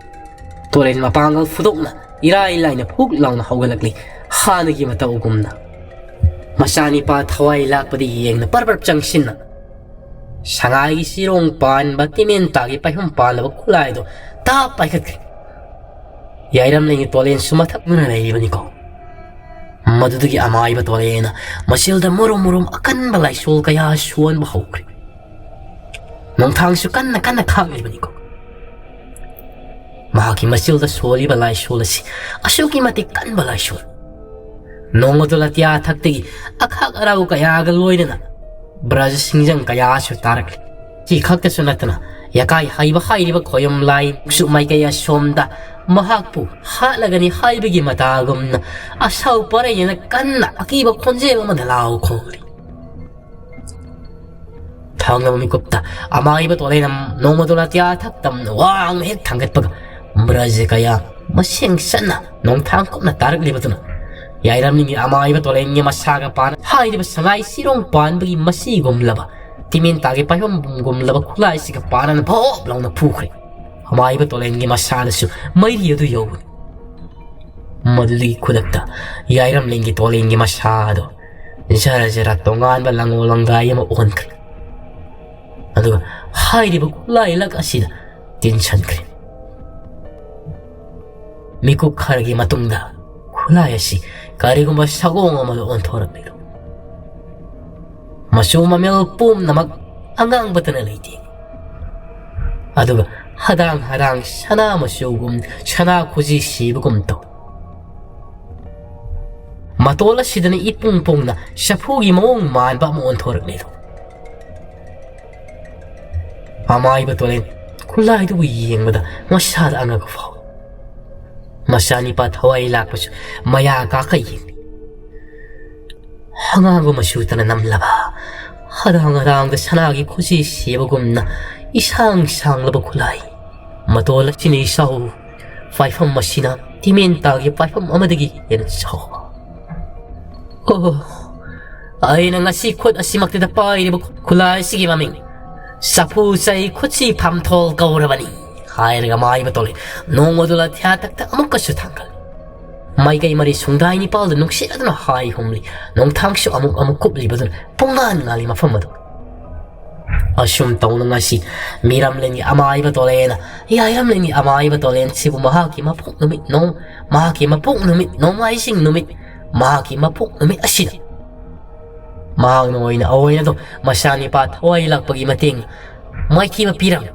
ꯇꯨꯔꯦꯜ ꯃꯄꯥꯡꯒꯜ ꯐꯨꯗꯣꯛꯅ ꯏꯔꯥꯏ ꯂꯥꯏꯅ ꯍꯨꯛ ꯂꯥꯎꯅ ꯍꯧꯒꯠꯂꯛꯂꯤ, ꯍꯥꯟꯅꯒꯤ ꯃꯇꯧꯒꯨꯝꯅ꯫ ꯃꯆꯥꯅꯤꯄꯥ ꯊꯋꯥꯏ ꯂꯥꯛꯄꯗ ꯌꯦꯡꯅ ꯄꯔꯞ ꯄꯔꯞ ꯆꯪꯁꯤꯟꯅ ꯁꯉꯥꯏꯒꯤ ꯆꯤꯔꯣꯡ ꯄꯥꯟꯕ ꯇꯤꯃꯦꯟꯇꯥꯒꯤ ꯄꯥꯏꯐꯝ ꯄꯥꯜꯂꯕ ꯈꯨꯠꯂꯥꯏꯗꯣ ꯇꯥꯞ ꯄꯥꯏꯈꯠꯈ꯭ꯔꯦ꯫ ꯌꯥꯏꯔꯝꯂꯦꯟꯒꯤ ꯇꯣꯂꯦꯟꯁꯨ ꯃꯊꯛ ꯅꯨꯅ ꯂꯩꯔꯤꯕꯅꯤꯀꯣ꯫ ꯃꯗꯨꯗꯒꯤ ꯑꯃꯥꯏꯕ ꯇꯣꯂꯦꯟꯅ ꯃꯆꯤꯜꯗ ꯃꯨꯔꯨꯝ ꯃꯨꯔꯨꯝ ꯑꯀꯟꯕ ꯂꯥꯏꯁꯣꯜ ꯀꯌꯥ ꯁꯣꯟꯕ ꯍꯧꯈ꯭ꯔꯦ꯫ ꯅꯣꯡꯊꯥꯡꯁꯨ ꯀꯟꯅ ꯀꯟꯅ ꯈꯥꯛꯂꯤꯕꯅꯤꯀꯣ꯫ ꯃꯍꯥꯛꯀꯤ ꯃꯆꯤꯜꯗ ꯁꯣꯜꯂꯤꯕ ꯂꯥꯏꯁꯣꯜ ꯑꯁꯤ ꯑꯁꯨꯛꯀꯤ ꯃꯇꯤꯛ ꯀꯟꯕ ꯂꯥꯏꯁꯣꯜ꯫ ꯅꯣꯡꯃꯗꯣꯜ ꯑꯇꯤꯌꯥ ꯊꯛꯇꯒꯤ ꯑꯈꯥꯛ ꯑꯔꯥꯎ ꯀꯌꯥꯒ ꯂꯣꯏꯅꯅ ꯕ꯭ꯔꯖ ꯁꯤꯡꯖꯪ ꯀꯌꯥꯁꯨ ꯇꯥꯔꯛꯂꯤ꯫ ꯁꯤ ꯈꯛꯇꯁꯨ ꯅꯠꯇꯅ ꯌꯀꯥꯏ ꯍꯩꯕ ꯍꯥꯏꯔꯤꯕ ꯈꯣꯌꯨꯝ ꯂꯥꯏ ꯁꯨꯛ ꯃꯥꯏꯀꯩ ꯑꯁꯣꯝꯗ ꯃꯍꯥꯛꯄꯨ ꯍꯥꯠꯂꯒꯅꯤ ꯍꯥꯏꯕꯒꯤ ꯃꯇꯥꯒꯨꯝꯅ ꯑꯁꯥꯎ ꯄꯔꯩꯅ ꯀꯟꯅ ꯑꯀꯤꯕ ꯈꯣꯟꯖꯦꯜ ꯑꯃꯗ ꯂꯥꯎ ꯈꯣꯡꯂꯤ꯫ ꯊꯥꯡꯂꯕ ꯃꯤꯀꯨꯞꯇ ꯑꯃꯥꯏꯕ ꯇꯣꯂꯦꯅ ꯅꯣꯡꯃꯗꯣꯜ ꯑꯇꯤꯌꯥ ꯊꯛꯇꯝꯅ ꯋꯥꯡꯅ ꯍꯦꯛ ꯊꯥꯡꯒꯠꯄꯒ ꯕ꯭ꯔꯖ ꯀꯌꯥ ꯃꯁꯦꯡ ꯆꯠꯅ ꯅꯣꯡꯊꯥꯡ ꯀꯨꯞꯅ ꯇꯥꯔꯛꯂꯤꯕꯗꯨꯅ ꯌꯥꯏꯔꯝꯂꯤꯡꯒꯤ ꯑꯃꯥꯏꯕ ꯇꯣꯂꯦꯟꯒꯤ ꯃꯁꯥꯒ ꯄꯥꯅ ꯍꯥꯏꯔꯤꯕ ꯁꯉꯥꯏ ꯁꯤꯔꯣꯡ ꯄꯥꯟꯕꯒꯤ ꯃꯁꯤꯒꯨꯝꯂꯕ ꯇꯤꯃꯦꯟꯇꯥꯒꯤ ꯄꯥꯏꯐꯝꯒꯨꯝꯂꯕ ꯈꯨꯠꯂꯥꯏꯁꯤꯒ ꯄꯥꯅꯅ ꯚꯣꯞ ꯂꯥꯎꯅ ꯐꯨꯈ꯭ꯔꯦ꯫ ꯑꯃꯥꯏꯕ ꯇꯣꯂꯦꯟꯒꯤ ꯃꯁꯥꯗꯁꯨ ꯃꯩꯔꯤ ꯑꯗꯨ ꯌꯧꯕꯅꯤ꯫ ꯃꯗꯨꯗꯒꯤ ꯈꯨꯗꯛꯇ ꯌꯥꯏꯔꯝꯂꯦꯟꯒꯤ ꯇꯣꯂꯦꯟꯒꯤ ꯃꯁꯥ ꯑꯗꯨ ꯖꯔ ꯖꯔ ꯇꯣꯉꯥꯟꯕ ꯂꯪꯉꯣ ꯂꯪꯗꯥꯏ ꯑꯃ ꯑꯣꯟꯈ꯭ꯔꯦ꯫ ꯑꯗꯨꯒ ꯍꯥꯏꯔꯤꯕ ꯈꯨꯠꯂꯥꯏ ꯂꯛ ꯑꯁꯤꯗ ꯇꯤꯟꯁꯟꯈ꯭ꯔꯦ꯫ ꯃꯤꯀꯨꯞ ꯈꯔꯒꯤ ꯃꯇꯨꯡꯗ ꯈꯨꯠꯂꯥꯏ ꯑꯁꯤ ꯀꯔꯤꯒꯨꯝꯕ ꯁꯒꯣꯡ ꯑꯃꯗ ꯑꯣꯟꯊꯣꯔꯛꯂꯤꯗꯨ꯫ ꯃꯆꯨ ꯃꯃꯦꯜ ꯄꯨꯝꯅꯃꯛ ꯑꯉꯥꯡꯕꯇꯅ ꯂꯩꯇꯦ꯫ ꯑꯗꯨꯒ ꯍꯗꯥꯡ ꯍꯗꯥꯡ ꯁꯅꯥ ꯃꯆꯨꯒꯨꯝ, ꯁꯅꯥ ꯈꯨꯖꯤ ꯁꯤꯕꯒꯨꯝ ꯇꯧ꯫ ꯃꯇꯣꯜ ꯑꯁꯤꯗꯅ ꯏꯄꯨꯡ ꯄꯨꯡꯅ ꯆꯐꯨꯒꯤ ꯃꯑꯣꯡ ꯃꯥꯟꯕ ꯑꯃ ꯑꯣꯟꯊꯣꯔꯛꯂꯦꯗꯣ꯫ ꯑꯃꯥꯏꯕ ꯇꯣꯂꯦꯟ ꯈꯨꯠꯂꯥꯏꯗꯨꯕꯨ ꯌꯦꯡꯕꯗ ꯃꯁꯥꯗ ꯑꯉꯛꯄ ꯐꯥꯎꯏ꯫ ꯃꯆꯥꯅꯤꯄꯥ ꯊꯋꯥꯏ ꯂꯥꯛꯄꯁꯨ ꯃꯌꯥ ꯀꯥꯈꯩ ꯌꯦꯡꯂꯤ꯫ ꯑꯉꯥꯡꯕ ꯃꯆꯨꯇꯅ ꯅꯝꯂꯕ, ꯍꯗꯥꯡ ꯍꯗꯥꯡꯗ ꯁꯅꯥꯒꯤ ꯈꯨꯖꯤ ꯁꯤꯕꯒꯨꯝꯅ ꯏꯁꯥꯡ ꯁꯥꯡꯂꯕ ꯈꯨꯠꯂꯥꯏ꯫ ꯃꯇꯣꯜ ꯑꯁꯤꯅ ꯏꯆꯥꯎ, ꯄꯥꯏꯐꯝ ꯑꯁꯤꯅ ꯇꯤꯃꯦꯟꯇꯥꯒꯤ ꯄꯥꯏꯐꯝ ꯑꯃꯗꯒꯤ ꯍꯦꯟꯅ ꯆꯥꯎꯕ꯫ "ꯑꯣ, ꯑꯩꯅ ꯉꯁꯤ ꯈꯨꯠ ꯑꯁꯤꯃꯛꯇꯗ ꯄꯥꯏꯔꯤꯕ ꯈꯨꯠꯂꯥꯏ ꯑꯁꯤꯒꯤ ꯃꯃꯤꯡ ꯆꯐꯨ ꯆꯩ ꯈꯨꯠꯁꯤ ꯐꯝꯊꯣꯜ ꯀꯧꯔꯕꯅꯤ" ꯍꯥꯏꯔꯒ ꯃꯥꯏꯕ ꯇꯣꯂꯦ ꯅꯣꯡꯃꯗꯨ ꯂꯊꯤꯌꯥ ꯇꯛꯇ ꯑꯃꯨꯛꯀꯁꯨ ꯊꯥꯡꯒꯠꯂꯤ꯫ ꯃꯥꯏꯀꯩ ꯃꯔꯤ ꯁꯨꯡꯗꯥꯏ ꯅꯤꯄꯥꯜꯗ ꯅꯨꯡꯁꯤꯠ ꯑꯗꯨꯅ ꯍꯥꯏ ꯍꯨꯝꯂꯤ, ꯅꯣꯡꯊꯥꯡꯁꯨ ꯑꯃꯨꯛ ꯑꯃꯨꯛ ꯀꯨꯞꯂꯤꯕꯗꯨꯅ ꯄꯨꯡꯉꯥꯟ ꯉꯥꯜꯂꯤ ꯃꯐꯝ ꯑꯗꯨ꯫ ꯑꯁꯨꯝ ꯇꯧꯅ ꯉꯁꯤ ꯃꯤꯔꯝꯂꯦꯟꯒꯤ ꯑꯃꯥꯏꯕ ꯇꯣꯂꯦꯅ, ꯌꯥꯏꯔꯝꯂꯦꯟꯒꯤ ꯑꯃꯥꯏꯕ ꯇꯣꯂꯦꯟ ꯁꯤꯕꯨ ꯃꯍꯥꯛꯀꯤ ꯃꯄꯣꯛ ꯅꯨꯃꯤꯠ ꯅꯣꯡ-, ꯃꯍꯥꯛꯀꯤ ꯃꯄꯣꯛ ꯅꯨꯃꯤꯠ ꯅꯣꯡꯃꯥꯏꯖꯤꯡ ꯅꯨꯃꯤꯠ, ꯃꯍꯥꯛꯀꯤ ꯃꯄꯣꯛ ꯅꯨꯃꯤꯠ ꯑꯁꯤꯗ ꯃꯍꯥꯛꯅ ꯑꯣꯏꯅ ꯑꯣꯏꯅꯗꯣ ꯃꯆꯥꯅꯤꯄꯥ ꯊꯋꯥꯏ ꯂꯥꯛꯄꯒꯤ ꯃꯇꯦꯡ ꯃꯥꯏꯊꯤꯕ ꯄꯤꯔꯝꯃꯤ꯫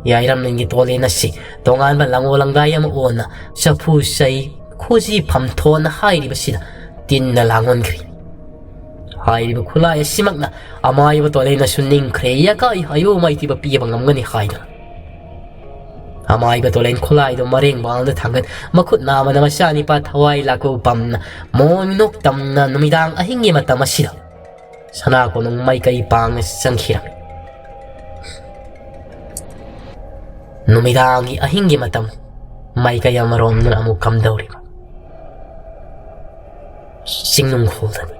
ꯌꯥꯏꯔꯝꯂꯦꯟꯒꯤ ꯇꯣꯂꯦꯟ ꯑꯁꯤ ꯇꯣꯉꯥꯟꯕ ꯂꯥꯡꯒꯣꯜ ꯂꯥꯡꯗꯥꯏ ꯑꯃ ꯑꯣꯟꯅ ꯆꯐꯨ ꯆꯩ ꯈꯨꯖꯤ ꯐꯝꯊꯣꯟꯅ ꯍꯥꯏꯔꯤꯕꯁꯤꯗ ꯇꯤꯟꯅ ꯂꯥꯡꯑꯣꯟꯈ꯭ꯔꯤ꯫ ꯍꯥꯏꯔꯤꯕ ꯈꯨꯠꯂꯥꯏ ꯑꯁꯤꯃꯛꯅ ꯑꯃꯥꯏꯕ ꯇꯣꯂꯦꯟꯅꯁꯨ ꯅꯤꯡꯈ꯭ꯔꯦ, ꯌꯥꯀꯥꯏ ꯍꯥꯏꯌꯣ ꯃꯥꯏꯊꯤꯕ ꯄꯤꯕ ꯉꯝꯒꯅꯤ ꯍꯥꯏꯗꯨꯅ꯫ ꯑꯃꯥꯏꯕ ꯇꯣꯂꯦꯟ ꯈꯨꯠꯂꯥꯏꯗꯨ ꯃꯔꯦꯡ ꯕꯥꯜꯗ ꯊꯥꯡꯒꯠ, ꯃꯈꯨꯠ ꯅꯥꯝꯃꯅ ꯃꯆꯥꯅꯤꯄꯥ ꯊꯋꯥꯏ ꯂꯥꯛꯄꯕꯨ ꯄꯝꯅ ꯃꯣꯟ ꯃꯤꯅꯣꯛ ꯇꯝꯅ ꯅꯨꯃꯤꯗꯥꯡ ꯑꯍꯤꯡꯒꯤ ꯃꯇꯝ ꯑꯁꯤꯗ ꯁꯅꯥ ꯀꯣꯅꯨꯡ ꯃꯥꯏꯀꯩ ꯄꯥꯡꯅ ꯆꯪꯈꯤꯔꯝꯃꯤ꯫ ꯅꯨꯃꯤꯗꯥꯡꯒꯤ ꯑꯍꯤꯡꯒꯤ ꯃꯇꯝ ꯃꯥꯏꯀꯩ ꯑꯃꯔꯣꯝꯗꯅ ꯑꯃꯨꯛ ꯀꯝꯗꯧꯔꯤꯕ? ꯆꯤꯡꯅꯨꯡꯈꯣꯜꯗꯅꯤ꯫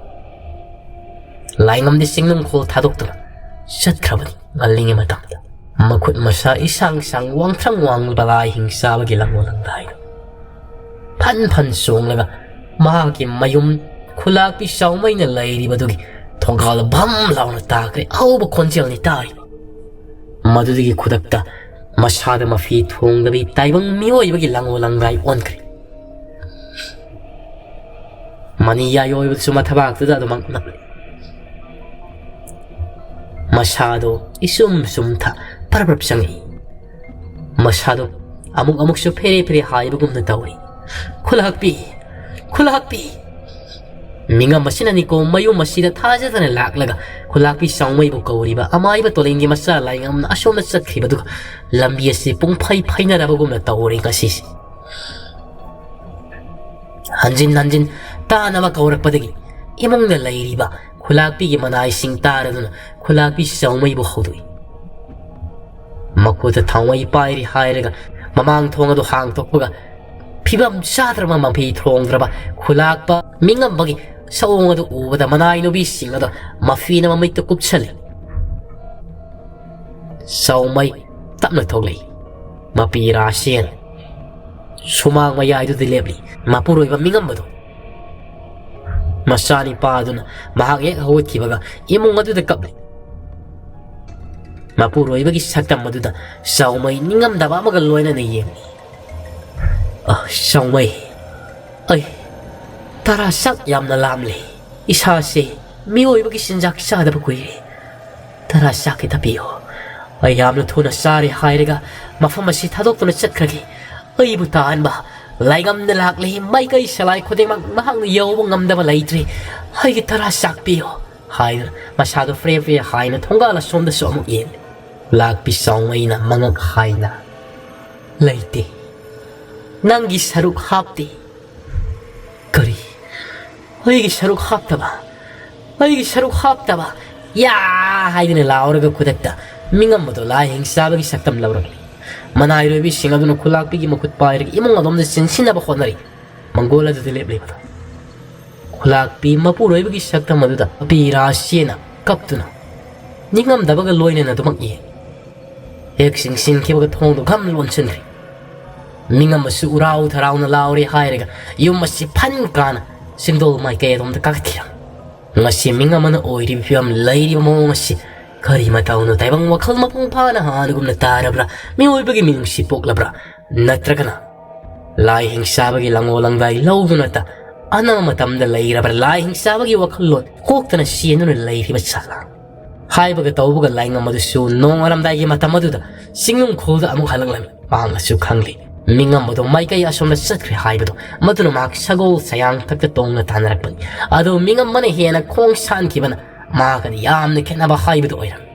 ꯂꯥꯏꯉꯝꯗꯤ ꯆꯤꯡꯅꯨꯡꯈꯣꯜ ꯊꯥꯗꯣꯛꯇꯨꯅ ꯆꯠꯈ꯭ꯔꯕꯅꯤ꯫ ꯉꯜꯂꯤꯉꯩ ꯃꯇꯝꯗ ꯃꯈꯨꯠ ꯃꯁꯥ ꯏꯁꯥꯡ ꯁꯥꯡ ꯋꯥꯡꯊ꯭ꯔꯪ ꯋꯥꯡꯕ ꯂꯥꯏ ꯍꯤꯡ ꯆꯥꯕꯒꯤ ꯂꯥꯡꯒꯣꯜ ꯂꯥꯡꯗꯥꯏꯗ ꯐꯟ ꯐꯟ ꯆꯣꯡꯂꯒ ꯃꯍꯥꯛꯀꯤ ꯃꯌꯨꯝ ꯈꯨꯂꯥꯛꯄꯤ ꯆꯥꯎꯃꯩꯅ ꯂꯩꯔꯤꯕꯗꯨꯒꯤ ꯊꯣꯡꯒꯥꯜꯗ ꯚꯝ ꯂꯥꯎꯅ ꯇꯥꯈ꯭ꯔꯦ꯫ ꯑꯍꯧꯕ ꯈꯣꯟꯖꯦꯜꯅꯤ ꯇꯥꯔꯤꯕ꯫ ꯃꯗꯨꯗꯒꯤ ꯈꯨꯗꯛꯇ ꯃꯁꯥꯗ ꯃꯐꯤ ꯊꯣꯡꯗꯕꯤ ꯇꯥꯏꯕꯪ ꯃꯤꯑꯣꯏꯕꯒꯤ ꯂꯥꯡꯒꯣꯜ ꯂꯥꯡꯗꯥꯏ ꯑꯣꯟꯈ꯭ꯔꯦ꯫ ꯃꯅꯤ ꯌꯥꯏꯑꯣꯏꯕꯗꯨꯁꯨ ꯃꯊꯕꯥꯛꯇꯨꯗ ꯑꯗꯨꯃꯛ ꯅꯞꯂꯦ꯫ ꯃꯁꯥꯗꯣ ꯏꯁꯨꯝ ꯁꯨꯝꯊ ꯄꯔꯞ ꯄꯔꯞ ꯆꯪꯉꯛꯏ꯫ ꯃꯁꯥꯗꯣ ꯑꯃꯨꯛ ꯑꯃꯨꯛꯁꯨ ꯐꯦꯔꯦ ꯐꯦꯔꯦ ꯍꯥꯏꯕꯒꯨꯝꯅ ꯇꯧꯔꯤ꯫ "ꯈꯨꯂꯥꯛꯄꯤ! ꯈꯨꯂꯥꯛꯄꯤ!" ꯃꯤꯉꯝ ꯑꯁꯤꯅꯅꯤꯀꯣ ꯃꯌꯨꯝ ꯑꯁꯤꯗ ꯊꯥꯖꯗꯅ ꯂꯥꯛꯂꯒ ꯈꯨꯂꯥꯛꯄꯤ ꯆꯥꯎꯃꯩꯕꯨ ꯀꯧꯔꯤꯕ ꯑꯃꯥꯏꯕ ꯇꯣꯂꯦꯟꯒꯤ ꯃꯆꯥ ꯂꯥꯏꯉꯝꯅ ꯑꯁꯣꯝꯗ ꯆꯠꯈꯤꯕꯗꯨꯒ ꯂꯝꯕꯤ ꯑꯁꯤ ꯄꯨꯡꯐꯩ ꯐꯩꯅꯔꯕꯒꯨꯝꯅ ꯇꯧꯔꯤ ꯉꯁꯤꯁꯤ꯫ ꯍꯟꯖꯤꯟ ꯍꯟꯖꯤꯟ ꯇꯥꯅꯕ ꯀꯧꯔꯛꯄꯗꯒꯤ ꯏꯃꯨꯡꯗ ꯂꯩꯔꯤꯕ ꯈꯨꯂꯥꯛꯄꯤꯒꯤ ꯃꯅꯥꯏꯁꯤꯡ ꯇꯥꯔꯗꯨꯅ ꯈꯨꯂꯥꯛꯄꯤ ꯆꯥꯎꯃꯩꯕꯨ ꯍꯧꯗꯣꯛꯏ꯫ ꯃꯈꯨꯠꯇ ꯊꯥꯎꯃꯩ ꯄꯥꯏꯔꯤ ꯍꯥꯏꯔꯒ ꯃꯃꯥꯡ ꯊꯣꯡ ꯑꯗꯨ ꯍꯥꯡꯗꯣꯛꯄꯒ ꯐꯤꯕꯝ ꯆꯥꯗ꯭ꯔꯕ ꯃꯐꯤ ꯊꯣꯡꯗ꯭ꯔꯕ ꯈꯨꯂꯥꯛꯄ ꯃꯤꯉꯝꯕꯒꯤ ꯁꯑꯣꯡ ꯑꯗꯨ ꯎꯕꯗ ꯃꯅꯥꯏ ꯅꯨꯄꯤꯁꯤꯡ ꯑꯗꯨ ꯃꯐꯤꯅ ꯃꯃꯤꯠꯇ ꯀꯨꯞꯁꯜꯂꯤ꯫ ꯆꯥꯎꯃꯩ ꯇꯞꯅ ꯊꯣꯛꯂꯛꯏ꯫ ꯃꯄꯤ ꯔꯥꯁꯤꯅ ꯁꯨꯃꯥꯡ ꯃꯌꯥꯏꯗꯨꯗ ꯂꯦꯞꯂꯤ꯫ ꯃꯄꯨꯔꯣꯏꯕ ꯃꯤꯉꯝꯕꯗꯨ, ꯃꯆꯥꯅꯤꯄꯥ ꯑꯗꯨꯅ ꯃꯍꯥꯛ ꯍꯦꯛ ꯍꯧꯒꯠꯈꯤꯕꯒ ꯏꯃꯨꯡ ꯑꯗꯨꯗ ꯀꯞꯂꯤ꯫ ꯃꯄꯨꯔꯣꯏꯕꯒꯤ ꯁꯛꯇꯝ ꯑꯗꯨꯗ ꯆꯥꯎꯃꯩ ꯅꯤꯡꯉꯝꯗꯕ ꯑꯃꯒ ꯂꯣꯏꯅꯅ ꯌꯦꯡꯂꯤ꯫ "ꯑ, ꯆꯥꯎꯃꯩ, ꯑꯩ ꯇꯔꯥ ꯆꯥꯛ ꯌꯥꯝꯅ ꯂꯥꯝꯂꯦ꯫ ꯏꯁꯥꯁꯦ ꯃꯤꯑꯣꯏꯕꯒꯤ ꯆꯤꯟꯖꯥꯛ ꯆꯥꯗꯕ ꯀꯨꯏꯔꯦ꯫ ꯇꯔꯥ ꯆꯥꯛ ꯈꯤꯇ ꯄꯤꯌꯨ꯫ ꯑꯩ ꯌꯥꯝꯅ ꯊꯨꯅ ꯆꯥꯔꯦ ꯍꯥꯏꯔꯒ ꯃꯐꯝ ꯑꯁꯤ ꯊꯥꯗꯣꯛꯇꯨꯅ ꯆꯠꯈ꯭ꯔꯒꯦ꯫ ꯑꯩꯕꯨ ꯇꯥꯍꯟꯕ ꯂꯥꯏꯉꯝꯅ ꯂꯥꯛꯂꯤ꯫ ꯃꯥꯏꯀꯩ ꯁꯂꯥꯏ ꯈꯨꯗꯤꯡꯃꯛ ꯃꯍꯥꯛꯅ ꯌꯧꯕ ꯉꯝꯗꯕ ꯂꯩꯇ꯭ꯔꯤ꯫ ꯑꯩꯒꯤ ꯇꯔꯥ ꯆꯥꯛ ꯄꯤꯌꯨ" ꯍꯥꯏꯗꯨꯅ ꯃꯁꯥꯗꯨ ꯐ꯭ꯔꯦ ꯐ꯭ꯔꯦ ꯍꯥꯏꯅ ꯊꯣꯡꯒꯥꯜ ꯑꯁꯣꯝꯗꯁꯨ ꯑꯃꯨꯛ ꯌꯦꯡꯂꯤ꯫ ꯂꯥꯛꯄꯤ ꯆꯥꯎꯃꯩꯅ ꯃꯉꯛ ꯍꯥꯏꯅ, "ꯂꯩꯇꯦ꯫ ꯅꯪꯒꯤ ꯁꯔꯨꯛ ꯍꯥꯞꯇꯦ"꯫ "ꯀꯔꯤ? ꯑꯩꯒꯤ ꯁꯔꯨꯛ ꯍꯥꯞꯇꯕ? ꯑꯩꯒꯤ ꯁꯔꯨꯛ ꯍꯥꯞꯇꯕ? ꯌꯥ!" ꯍꯥꯏꯗꯨꯅ ꯂꯥꯎꯔꯒ ꯈꯨꯗꯛꯇ ꯃꯤꯉꯝꯕꯗꯣ ꯂꯥꯏ ꯍꯤꯡꯆꯥꯕꯒꯤ ꯁꯛꯇꯝ ꯂꯧꯔꯛꯂꯤ꯫ ꯃꯅꯥꯏꯔꯣꯏꯕꯤꯁꯤꯡ ꯑꯗꯨꯅ ꯈꯨꯂꯥꯛꯄꯤꯒꯤ ꯃꯈꯨꯠ ꯄꯥꯏꯔꯒ ꯏꯃꯨꯡ ꯑꯗꯣꯝꯗ ꯆꯦꯟꯁꯤꯟꯅꯕ ꯍꯣꯠꯅꯔꯤ꯫ ꯃꯪꯒꯣꯜ ꯑꯗꯨꯗ ꯂꯦꯞꯂꯤꯕꯗꯣ꯫ ꯈꯨꯂꯥꯛꯄꯤ ꯃꯄꯨꯔꯣꯏꯕꯒꯤ ꯁꯛꯇꯝ ꯑꯗꯨꯗ ꯃꯄꯤ ꯔꯥꯁꯤꯅ ꯀꯞꯇꯨꯅ ꯅꯤꯡꯉꯝꯗꯕꯒ ꯂꯣꯏꯅꯅ ꯑꯗꯨꯃꯛ ꯌꯦꯡ꯫ ꯍꯦꯛ ꯆꯤꯡꯁꯤꯟꯈꯤꯕꯒ ꯊꯣꯡꯗꯨ ꯈꯝ ꯂꯣꯟꯁꯤꯟꯈ꯭ꯔꯦ꯫ ꯃꯤꯉꯝꯕꯁꯨ ꯎꯔꯥꯎ ꯊꯔꯥꯎꯅ ꯂꯥꯎꯔꯦ ꯍꯥꯏꯔꯒ ꯌꯨꯝ ꯑꯁꯤ ꯐꯟ ꯀꯥꯅ ꯆꯤꯡꯗꯣꯜ ꯃꯥꯏꯀꯩ ꯑꯗꯣꯝꯗ ꯀꯥꯈꯠꯈꯤꯔꯝꯃꯤ꯫ ꯉꯁꯤ ꯃꯤꯉꯝ ꯑꯃꯅ ꯑꯣꯏꯔꯤꯕ ꯐꯤꯕꯝ, ꯂꯩꯔꯤꯕ ꯃꯑꯣꯡ ꯑꯁꯤ ꯀꯔꯤ ꯃꯇꯧꯅꯣ? ꯇꯥꯏꯕꯪ ꯋꯥꯈꯜ ꯃꯄꯨꯡ ꯐꯥꯅ ꯍꯥꯟꯅꯒꯨꯝꯅ ꯇꯥꯔꯕ꯭ꯔꯥ? ꯃꯤꯑꯣꯏꯕꯒꯤ ꯃꯤꯅꯨꯡꯁꯤ ꯄꯣꯛꯂꯕ꯭ꯔꯥ? ꯅꯠꯇ꯭ꯔꯒꯅ ꯂꯥꯏ ꯍꯤꯡꯆꯥꯕꯒꯤ ꯂꯪꯉꯣ ꯂꯪꯗꯥꯏ ꯂꯧꯗꯨꯅꯇ ꯑꯅꯝꯕ ꯃꯇꯝꯗ ꯂꯩꯔꯕ꯭ꯔꯥ? ꯂꯥꯏ ꯍꯤꯡꯆꯥꯕꯒꯤ ꯋꯥꯈꯜꯂꯣꯟ ꯀꯣꯛꯇꯅ ꯆꯦꯟꯗꯨꯅ ꯂꯩꯔꯤꯕ ꯖꯥꯠꯂꯥ? ꯍꯥꯏꯕꯒ ꯇꯧꯕꯒ ꯂꯥꯏꯉꯝ ꯑꯗꯨꯁꯨ ꯅꯣꯡꯉꯥꯜꯂꯝꯗꯥꯏꯒꯤ ꯃꯇꯝ ꯑꯗꯨꯗ ꯆꯤꯡꯅꯨꯡꯈꯣꯜꯗ ꯑꯃꯨꯛ ꯍꯜꯂꯛꯂꯝꯃꯤ꯫ ꯃꯍꯥꯛꯅꯁꯨ ꯈꯪꯂꯤ, ꯃꯤꯉꯝ ꯑꯗꯨ ꯃꯥꯏꯀꯩ ꯑꯁꯣꯝꯗ ꯆꯠꯈ꯭ꯔꯦ ꯍꯥꯏꯕꯗꯨ꯫ ꯃꯗꯨꯅ ꯃꯍꯥꯛ ꯁꯒꯣꯜ ꯁꯌꯥꯡꯊꯛꯇ ꯇꯣꯡꯅ ꯇꯥꯟꯅꯔꯛꯄꯅꯤ꯫ ꯑꯗꯨ ꯃꯤꯉꯝ ꯑꯃꯅ ꯍꯦꯟꯅ ꯈꯣꯡ ꯁꯥꯟꯈꯤꯕꯅ ꯃꯍꯥꯛꯀꯗꯤ ꯌꯥꯝꯅ ꯈꯦꯠꯅꯕ ꯍꯥꯏꯕꯗꯨ ꯑꯣꯏꯔꯝꯃꯤ꯫